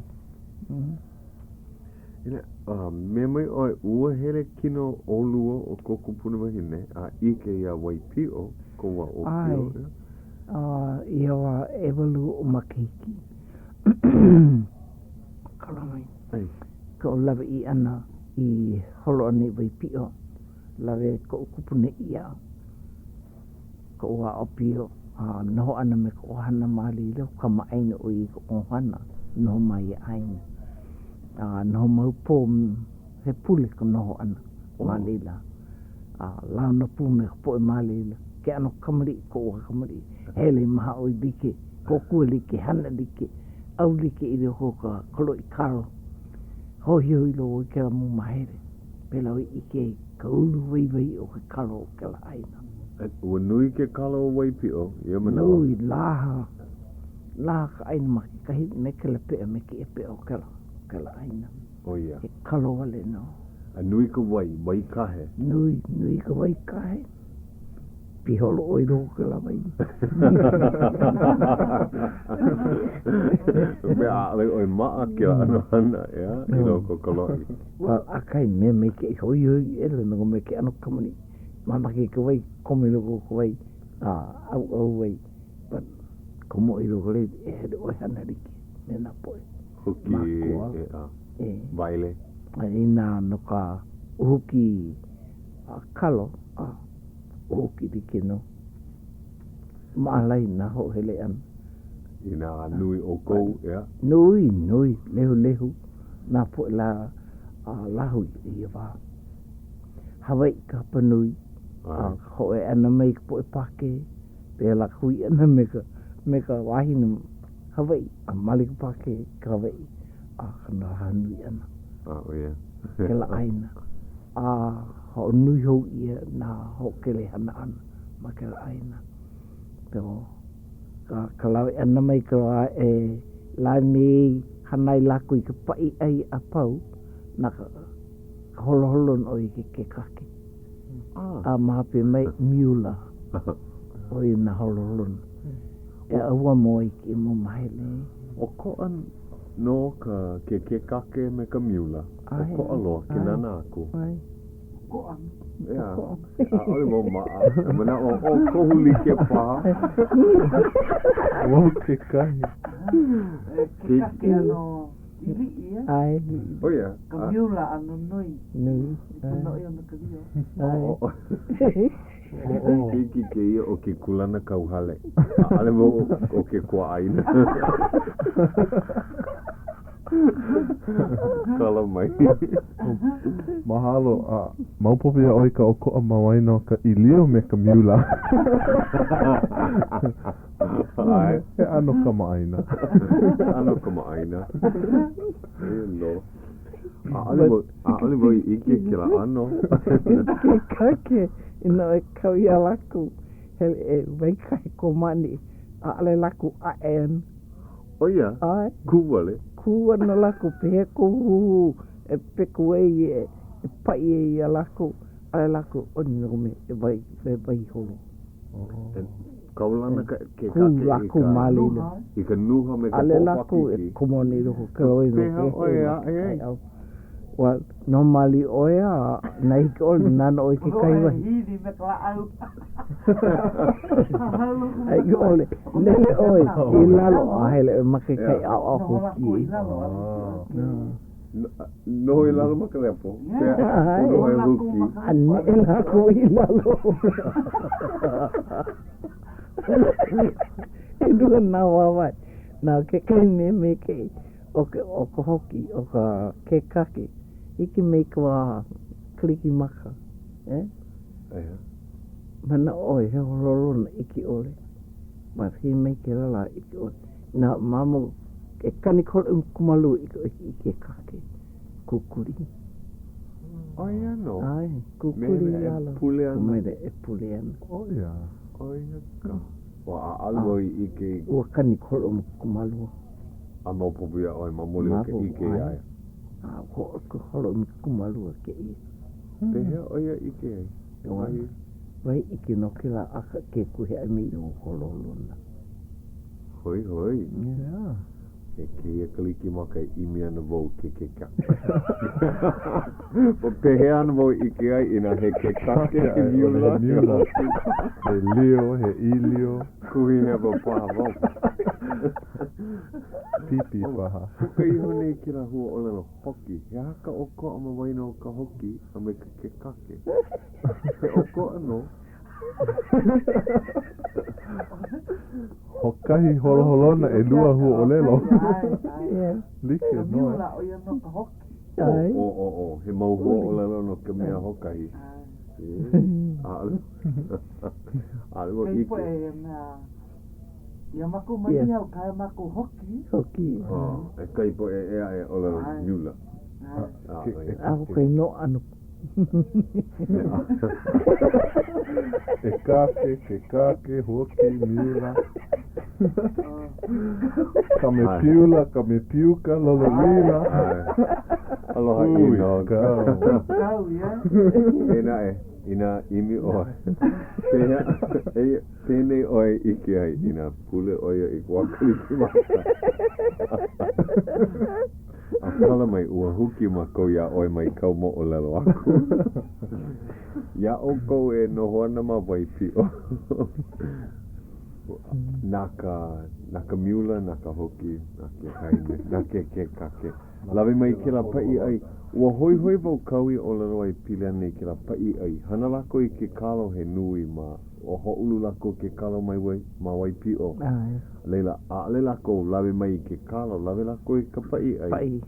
Inā, a mea mai ʻoe, ua hele kino ʻolua ʻo kou kupuna wahine a ʻike iā Waipiʻo, kou wā ʻōpio, ʻAe. A ia wā ʻewalu oʻu makahiki. Kala mai. ʻAe. Koʻu lawe ʻia ʻana i holo ʻana i Waipiʻo. Lawe koʻu kupuna iaʻu, koʻu wā ʻōpio, a noho ʻana me ka ʻohana ma laila, kamaʻāina ʻo ia i ka ʻohana, noho ma ia ʻāina. A noho mau pō, he pule ka noho ʻana ma laila. A launa pū me ka poʻe ma laila, ke ʻano kamaliʻi, koʻu wā kamaliʻi, hele mahaʻoi like, kōkua like, hana like, ʻau like i loko o ka loʻi kalo. Hoihoi loa i kēlā mau māhele. Pēlā ʻoe ʻike ai ka ulu waiwai o ke kalo o kēlā ʻāina. Ua nui ke kalo o Waipiʻo ia manawa. Nui, laha, laha ka ʻāina ma kekahi me kēlā peʻa me kēia peʻa o kēlā, kēlā ʻāina. ʻO ia. He kalo wale nō. A nui ka wai, wai kahe. Nui, nui ka wai kahe. Piholo ʻoe i loko o kēlā wai. Mea ʻaʻole ʻoe maʻa kēlā ʻano hana, ʻeā, i loko o ka loʻi. Well, ʻakahi mea maikaʻi hoihoi ʻele no ka mea ke ʻano kamaliʻi. Mamake i ka wai, komo i loko o ka wai, a ʻauʻau wai. But, komo i loko e hele ʻoe hana like me nā poʻe. Huki, ʻeā, waele. A inā no ka huki kalo, a huki like nō. Maʻalahi nā hoʻohele ʻana. Inā nui ʻoukou, ʻeā? Nui, nui, lehulehu nā poʻe lā a lāhui i ia wā. Hawaiʻi ka hapanui, a ka hōʻea ʻana mai ka poʻe Pākē, pēlā ka hui ʻana me ka, me ka wāhine Hawaiʻi, a male ka Pākē i ka Hawaiʻi, a ka nāhā nui ʻana. A, ʻo ia. Kēlā ʻāina. A hoʻonui hou ʻia nā hoʻokele hana ʻana ma kēlā ʻāina. So, ka, ka lawe ʻana mai ka wā e lae me i hana ai lākou i ka paʻi ʻai a pau, na ka, ka holoholona ʻo ia ke kekake. A ma hope mai, miula ʻo ia nā holoholona. E ʻauamo ai kēia mau māhele. ʻOkoʻa nō ka ke kekake me ka miula. ʻOkoʻa loa ke nānā aku. ʻOkoʻa. ʻEā, ʻaʻole wau maʻa. Manaʻo, ʻo kohu like paha. Wau kekahi. Kekake ʻano liʻiliʻi, ʻeā? ʻAe. ʻO ia. Ka miula ʻano nui. Nui. I ka noʻi o ka lio. ʻAe. Keiki kēia o ke kūlanakauhale. ʻAʻole wau o ke kuaʻāina. Kala mai. Mahalo. A maopopo iā ʻoe ka ʻokoʻa ma waena o ka ʻīlio me ka miula. ʻAe. He ʻano kamaʻāina. He ʻano kamaʻāina. Eia nō. ʻAʻole wau, ʻaʻole wau i ʻike kēlā ʻano. Kekake, inā e kau iā lākou, hele e waikahe ko maʻaneʻi, ʻaʻole lākou ʻaʻe ana. ʻO ia? ʻAe. Kū wale? Kū ana lākou, pehea kou huhū e peku ai, e paʻi ai iā lākou, ʻaʻole lākou ʻoni no ka mea, e wai, e wai holo. Kaulana ka Kū kekake i lākou ka ma laila. i ka nuha me ka ʻAʻole lākou e poʻopakiki. komo ana i loko o kēlā wahi no Pehea ke ʻoe heʻe e ma aʻe ke ai? kai. Ua noho malie ʻoe a inā hiki ʻole, nānā ʻoe i kekahi wahi. A i ʻole, nele ʻoe i lalo a hele ʻoe ma kekahi ʻaoʻao huki. Noho i lalo ma ka lepo. Pono e huki. A neʻe lākou i lalo. ʻElua nā wāwae. Na kekahi mea maikaʻi ʻo ka, ʻo ka hoki, ʻo ka kekake, hiki mai ka wā Kalikimaka, eh? Manaʻo ʻoe he holoholona ʻike ʻole. Ma hiki mai kēlā lā ʻike ʻole. Nā mamo e kani ka holo 12 i ka i kekake kukuli. ʻO ia nō. ʻAe, kukuli Me he mea lalo. e pule ana. Me he e pule ana. ʻO ia. ʻO ia ka. Ua ʻaʻale wau i ʻike i. Ua kani ka holo 12. A maopopo iā ʻoe ma muli o ka ʻike iā ia. A ua ka holo 12 kēia. Pehea ʻo ia ʻike ai? He wahi. Wahi ʻike no kēlā aka ke kuheʻe mai i holoholona. Hoihoi. E kēia Kalikimaka e ʻimi ana wau ke kekake. Pehea ana wau i ʻike ai inā he kekake, he miula, he hoki. He lio, he ʻīlio. Kuhi hewa paha wau. Pipi paha. Puka iho nei kēlā huaʻōlelo hoki. He aha ka ʻokoʻa ma waena o ka hoki a me ka kekake? He ʻokoʻa nō. Hoʻokahi holoholona ʻelua huaʻōlelo. Like nō. ʻO, ʻo, ʻo, he mau huaʻōlelo no ka mea hoʻokahi. ʻAʻole, ʻaʻole wau ʻike. E kahi poʻe ʻē aʻe ʻōlelo miula. ʻAʻole nō ʻano Kekake, kekake, hoki, miula. Kamepiula, kamepiuka, lolouila. Aloha ʻino. E naʻe, inā ʻimi ʻoe, pehea, eia, penei ʻoe e ʻike ai inā pule ʻo ia i ka wā Kalikimaka. A kala mai, ua huki mākou iā ʻoe mai kāu moʻolelo aku. Iā ʻoukou e noho ana ma Waipiʻo, na ka, na ka miula, na ka hoki, na kekahi mea, na ke kekake. Lawe mai kēlā paʻi ʻai. Ua hoihoi wau kāu i ʻōlelo ai pili ana i kēlā paʻi ʻai. Hana lākou i ke kalo he nui ma ua hoʻoulu lākou ke kalo mai wai, ma Waipiʻo. ʻAe. A laila, ʻaʻole lākou lawe mai i ke kalo, lawe lākou i ka paʻi ʻai. Paʻi.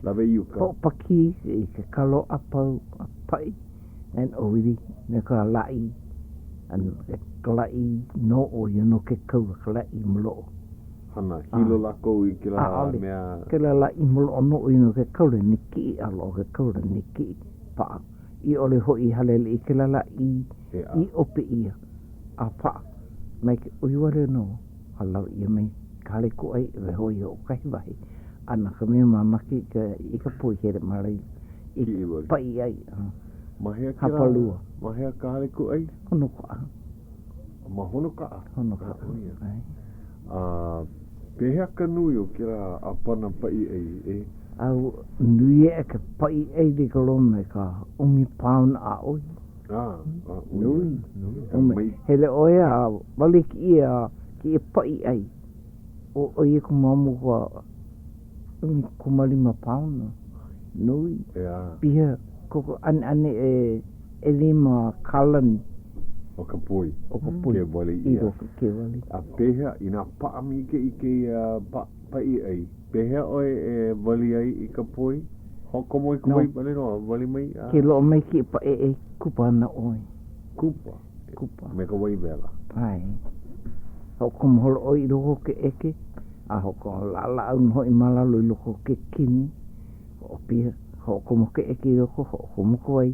Lawe i uka. Hoʻopakī i ke kalo a pau, a paʻi, and ʻōwili me ka laʻi, and ka laʻi nō ʻo ia no ke kaula, ka laʻi maloʻo. Hana, hilo lākou i kēlā ʻAʻole. mea. Kēlā laʻi maloʻo nō ʻo ia no ke kaula, nikiʻi a loaʻa ke kaula, nikiʻi, paʻa. I ʻole hoʻi i haleleʻi i kēlā laʻi i ʻope ʻia a paʻa mai ke ʻoi wale nō a lawe ʻia mai ka hale kūʻai e waiho i hoʻokahi wahi a na ka mea mamake i ka i ka poi hele ma laila i paʻi ʻai Ma hea kēlā? Hapalua. Ma hea ka hale kūʻai? Honokaʻa. Ma Honokaʻa? Honokaʻa. ʻO ia. A pehea ka nui o kēlā ʻāpana paʻi ʻai e? A ua nui aʻe ka paʻi ʻai like loa me ka ʻumi paona a ʻoi. Nui. Nui. Hele ʻoe a wali kēia kēia paʻi ʻai. ʻO ʻoi aku ma mua ka 15 paona. Nui. Piha koko ʻaneʻane e ʻelima kalani. O ka poi. O ka poi. Ke wali ʻia. I loko ke wali. A pehea, inā paʻa maikaʻi kēia paʻi ʻai, pehea ʻoe e wali ai i ka poi? Hoʻokomo i ka wai wale nō a wali mai a. Ke loaʻa mai kēia paʻeʻe, kupa ana ʻoe. Kupa? Kupa. Me ka wai wela. ʻAe. Hoʻokomo holo ʻoe i loko o ke ʻeke, a hoʻolaʻalaʻau nō hoʻi ma lalo i loko o ke kini. Hoʻopiha, hoʻokomo ke ʻeke i loko, hoʻokomo ka wai,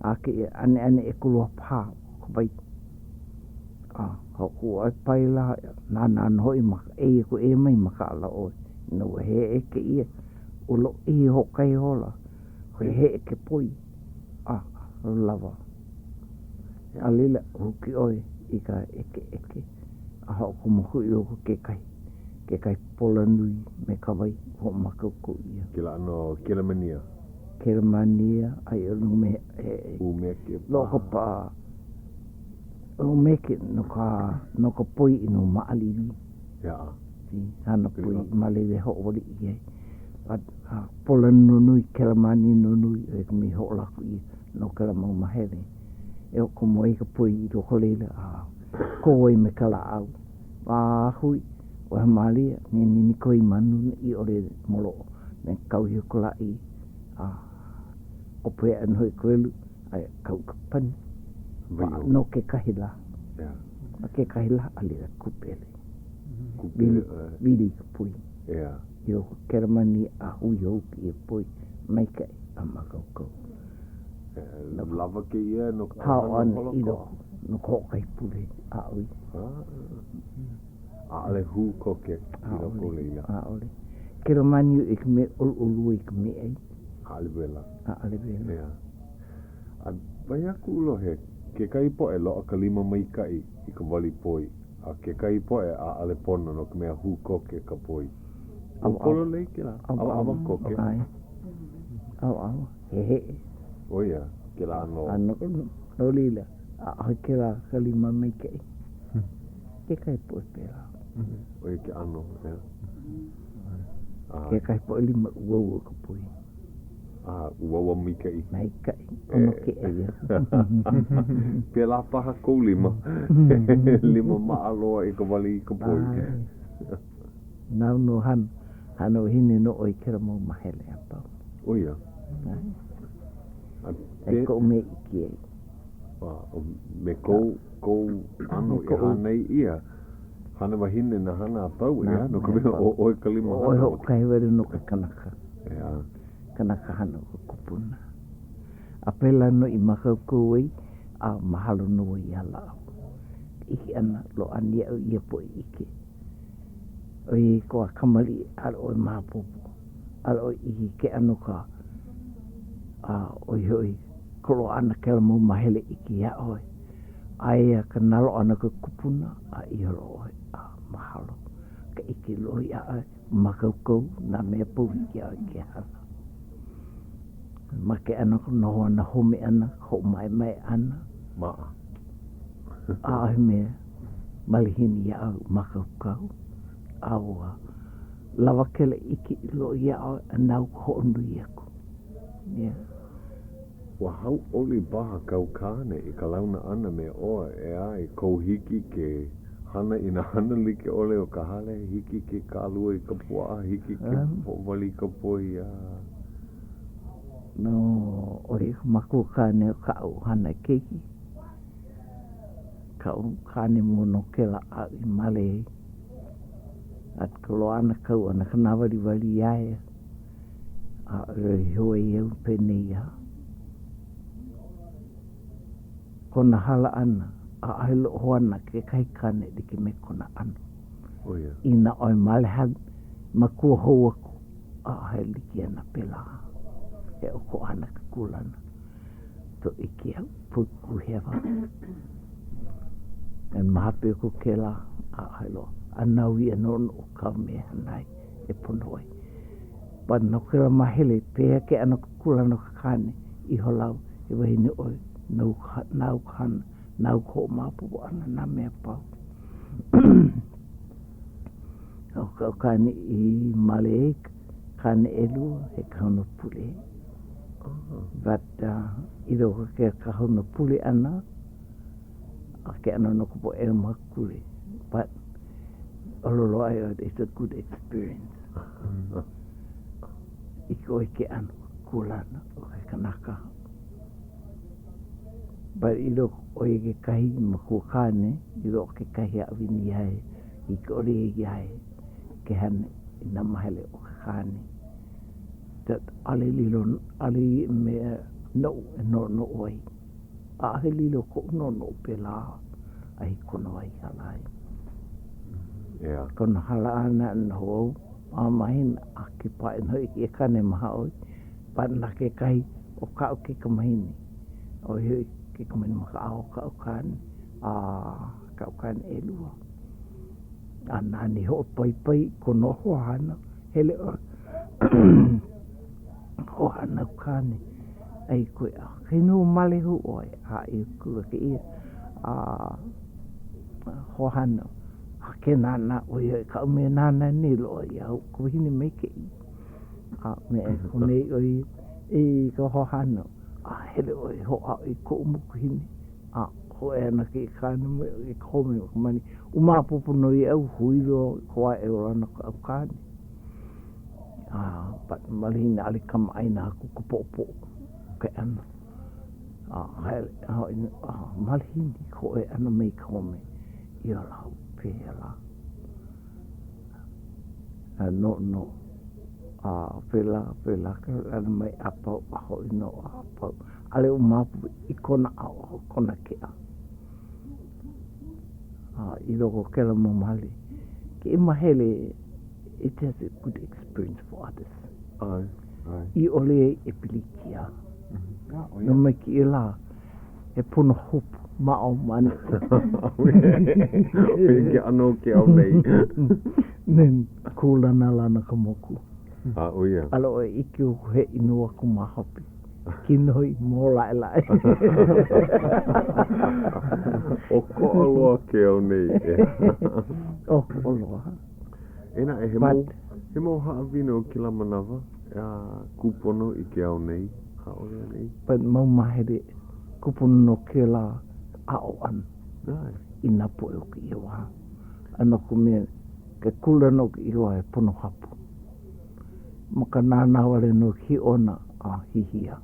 a kēia ʻaneʻane ʻekolu a pā o ka wai. A hoʻokuʻu paila, nānā nō hoʻi ma eia aku eia mai makaʻala ʻoe. Inā ua heʻe kēia, ua lōʻihi hoʻokahi hola, he heʻe ke poi, a lawa. A laila, huki ʻoe. i ka ʻekeʻeke a hoʻokomo aku i loko kekahi, kekahi pola nui me ka wai hoʻomākaukau ʻia. Kēlā ʻano kelemania. Kelemania a i ʻole me he. ʻUmeke paha. Loko paha. ʻUmeke no ka, no ka poi ʻino maʻaliʻili. Ia. Hana poi ma laila e hoʻowali ʻia ai. A pola nunui, kelemania nunui ʻoia ka mea i hoʻolako ʻia no kēlā mau mahele. E hoʻokomo ai ka poi i loko o laila a kō ai me ka lāʻau. A hui, ʻohe mālia, ninini koi manu i ʻole moloʻo, me kau iho ka laʻi, a ʻope aʻe nō hoʻi ka welu, a kau i ka pani. Waiho. No kekahi lā. Yeah. No kekahi lā, a laila kūpele. Kūpele. Wili, wili i ka poi. Yeah. I loko kelemani a hui hou kēia poi maikaʻi a mākaukau. Lawa kēia no ka hao ʻana i loko no ka hoʻokahi pule a ʻoi. ʻAʻole hū koke i loko o laila. ʻAʻole. Kelemani i ka mea ʻoluʻolu ai ka meaʻai. ʻAʻole wela. ʻAʻole wela. Yeah. A wahi a kuʻu lohe, kekahi poʻe loaʻa ka lima maikaʻi i ka wali poi, a kekahi poʻe ʻaʻole pono no ka mea hū koke ka poi. Ua pololei kēlā? ʻAwaʻawa koke. ʻAe. ʻAwaʻawa. Heheʻe. ʻO ia kēlā ʻano. A no, no laila, ʻaʻohe kēlā ka lima maikaʻi. Kekahi poʻe pēlā. ʻO ia ke ʻano, ʻeā. Kekahi poʻe lima uaua ka poi. A uaua maikaʻi. Maikaʻi. ʻOno ke ʻai ia. Pēlā paha kou lima. Lima maʻa loa i ka wali i ka poi. Nāu nō hana, hana wahine nō ʻoe i kēlā mau mahele a pau. ʻO ia. A pe... koʻu mea ʻike ai. A me kou, kou ʻano i hānai ʻia, hana wahine nā hana a pau, ʻeā, no ka mea, ʻo ʻoe ka lima hana. ʻO ʻoe hoʻokahi wale nō ke kanaka. ʻEā. Kanaka hana o ka kupuna. A pēlā nō i mākaukau ai, a mahalo nō au iā lākou. ʻIke ʻana, loaʻa ana iaʻu ia poʻe ʻike. ʻOiai ka wā kamaliʻi, ʻaʻole ʻoe maopopo, ʻaʻole ʻoe ʻike i ke ʻano ka, a ʻo ia hoʻi, ka loaʻa ʻana kēlā mau mahele ʻike iā ʻoe. Aia ka nalo ʻana o ke kupuna a i holo ʻoe a mahalo ka ʻike loa iā ʻoe, mākaukau nā mea pau hiki iā ʻoe ke hana. Ma ke ʻano ka noho ʻana, home ʻana, hoʻomaʻemaʻe ʻana. Maʻa. ʻAʻohe mea malihini iaʻu mākaukau, a ua lawa kēlā ʻike i loaʻa iā ʻoe a nāu ka hoʻonui aku. Yeah. Ua hauʻoli paha kāu kāne i ka launa ʻana me ʻoe, ʻeā, i kou hiki ke hana i nā hana like ʻole o ka hale, hiki ke kālua i ka puaʻa, hiki ke hoʻowali i ka poi, a. No, ʻo ia ka makua kāne o kaʻu hānai keiki. Kaʻu kāne mua nō kēlā aʻu i male ai. A ka loaʻa ʻana kau ʻana ka nāwaliwali iā ia. ʻAʻole i hoe au penei Kona hala ʻana, ʻaʻohe loʻo hoana kekahi kāne like me kona ʻano. Inā ʻoe male hana, makua hou aku, ʻaʻohe like ana pēlā. He ʻokoʻa ana ke kūlana. To ʻike au, pau hewa. And ma hope aku kēlā, ʻaʻohe loa. A nāu ia noʻonoʻo kāu mea hana ai e pono ai. But no kēlā mahele, pehea ke ʻano ke kūlana o ke kāne, ihola au, he wahine ʻoe, nou ka, nāu ka hana, nāu ka hoʻomaopopo ʻana nā mea pau. ʻO kaʻu kāne i male ai, kāne ʻelua, he kahuna pule. But uh, i loko ke kahuna pule ʻana, a ke ʻano no ka poʻe ʻaumakule. But ʻōlelo ai ʻoe, it's a good experience. ʻIke ʻoe i ke ʻano kūlana o ke kanaka. But i loko ʻo ia kekahi makua kāne, i loko kekahi haʻawina iā ia, hiki ʻole iā ia ke hana i nā mahele o ke kāne. That ʻaʻole lilo, ʻaʻole ia mea noʻu e noʻonoʻo ai. ʻAʻohe lilo koʻu noʻonoʻo pēlā a i kona wā i hala ai. Yeah. Kona hala ʻana noho au a mahina a ke paʻi nō i ke kāne mahaʻoi, paʻi na kekahi o kaʻu kaikamahine, ʻo ia hoʻi ke kaikamahine makaʻau o kaʻu kāne. A kaʻu kāne ʻelua. A nāna i hoʻopaipai i kona hoahānau, hele ʻoe hoahānau kāne ai koe a kainō male hou ʻoe a i kula kēia a hoahānau a ke nānā ʻo ia i kaʻu mea nānā nei loa ia ka wahine maikaʻi a me ko nei ʻo ia i ka hoahānau a hele ʻoe e hoʻāʻo i koʻu mokuhine a hōʻea ana kēia kāne mai i ka home o ka mani ua maopopo nō iaʻu hui loa ka wā e ola ana kaʻu kāne a but malihini ʻaʻole kamaʻāina aku ka poʻopoʻo ke ʻano a hele a malihini hōʻea ʻana mai ka home ia lā pehea lā a noʻonoʻo a pēlā pēlā ka hele ʻana mai a pau a hoʻi nō a pau ʻaʻole ua maopopo i kona ʻaoʻao kona keʻa. A i loko o kēlā mau mahele, kēia mahele it has a good experience for others. ʻAe, ʻae. I ʻole ai e pilikia. No mea kēia lā, he pono hopu ma o ma ʻaneʻi. ʻO ia ke ʻano o ke ao nei. Then kūlanalana ka moku. A ʻo ia. ʻAʻole ʻoe ʻike aku he ʻino aku ma hope. Kinohi mōlaʻelaʻe. ʻOkoʻa loa ke ao nei. ʻOkoʻa loa. E naʻe, he mau, he mau haʻawina o kēlā manawa a kūpono i ke ao nei, ʻaʻole anei? But mau mahele kūpono no kēlā aʻo ʻana i nā poʻe o kēia wā. A no ka mea, ke kūlana o kēia wā he pono hapu. Ma ka nānā wale nō i ke hiʻona a hihia.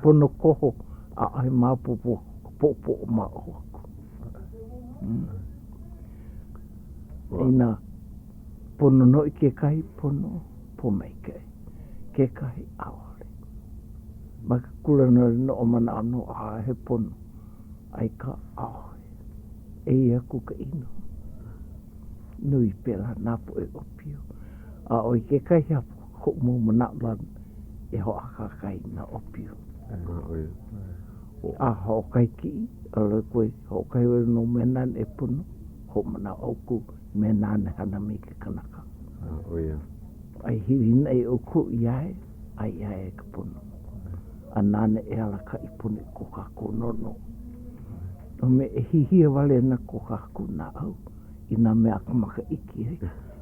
Pono koho, ʻaʻohe maopopo ka poʻopoʻo ma ʻō aku. Inā pono nō i kekahi pono pōmaikaʻi, kekahi ʻaʻole. Ma ke kūlana noʻomanaʻo nō a he pono, a i ka ʻaʻohe. Eia aku ka ʻino. Nui pēlā nā poʻe ʻōpio. A ʻo i kekahi hapa o koʻu mau manaʻolana e hoʻākāka i nā ʻōpio. A hoʻokahi kiʻi, ʻaʻole koe hoʻokahi wale nō mea nāna e pono, hoʻomanaʻo ʻoukou mea nāna e hana mai ke kanaka. A i hilinaʻi ʻoukou iā ia, a iā ia ka pono. A nāna e alakaʻi pono i ko kākou noʻonoʻo. No mea e hihia wale ana ko kākou naʻau i nā mea a ka maka ʻike ai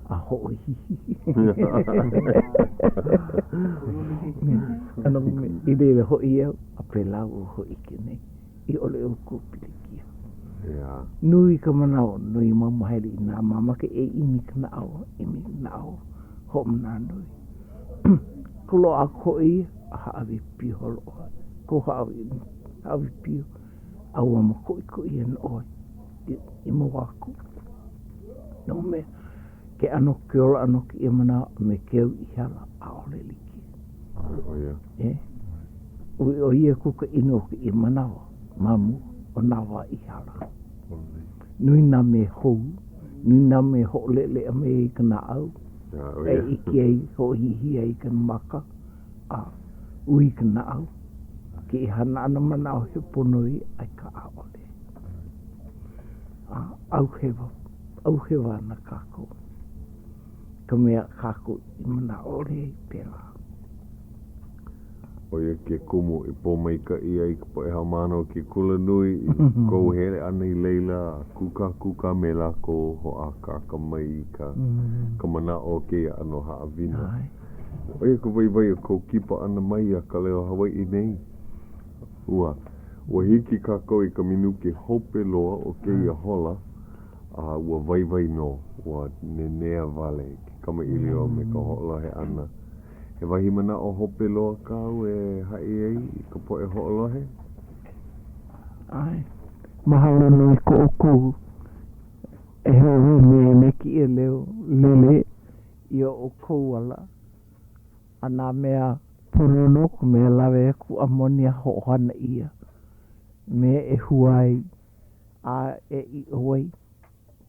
a hoʻohihi. A no ka mea, i laila hoʻi au, a pēlā ua hōʻike nei, i ʻole ʻoukou pilikia. Nui ka manawa, nui mau mahele i nā mamake e ʻimi ka naʻau, ʻimi ka naʻau, hoʻomanaʻo nui. Ka loaʻa aku hoʻi ia, a hāʻawi pio holoʻoa. Kou hāʻawi, hāʻawi pio, ʻauamo koʻikoʻi ana ʻoe i mua aku. No mea, ke ʻano ke ola ʻana o kēia manawa a me ke au i hala, ʻaʻole like. ʻO ia. E? ʻO ia aku ka ʻino o kēia manawa ma mua o nā wā i hala. Nui nā mea hou, nui nā mea hoʻoleʻaleʻa mai ai ka naʻau, e ʻike ai, hoʻohihia ai ka maka, a ui ka naʻau. Kēia hana ʻana manaʻo he pono ia, akā ʻaʻole. A ʻauhewa, ʻauhewa ana kākou. Ka mea kākou i manaʻo ʻole ai pēlā. ʻO ia ke kumu i pōmaikaʻi ai ka poʻe haumāna o ke kulanui i kou hele ʻana i laila a kūkākūkā me lākou hoʻākāka mai i ka ka manaʻo o kēia ʻano haʻawina. ʻO ia ka waiwai o kou kipa ʻana mai iā Ka Leo Hawaiʻi nei. Ua, ua hiki kākou i ka minuke hope loa o kēia hola, a ua waiwai nō, ua nenea wale ke kamaʻilio a me ka hoʻolohe ʻana. He wahi manaʻo hope loa kāu e haʻi ai i ka poʻe hoʻolohe? ʻAe. Mahalo nui ko ʻoukou e hoʻolohe mai ana i kēia leo lele i o ʻoukou ala a nā mea pono nō ka mea lawe aku a moni a hoʻohana ʻia mea e hua ai a e ʻiʻo ai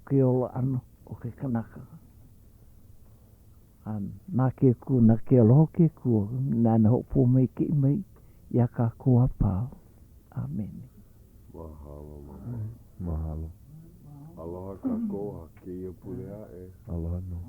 ke ola ʻana o ke kanaka. A na ke Akua, na ke aloha o ke Akua, nāna hoʻopōmaikaʻi mai iā kākou a pau. ʻĀmene. Mahalo, Mama. Mahalo. Aloha kākou a kēia pule aʻe. Aloha nō.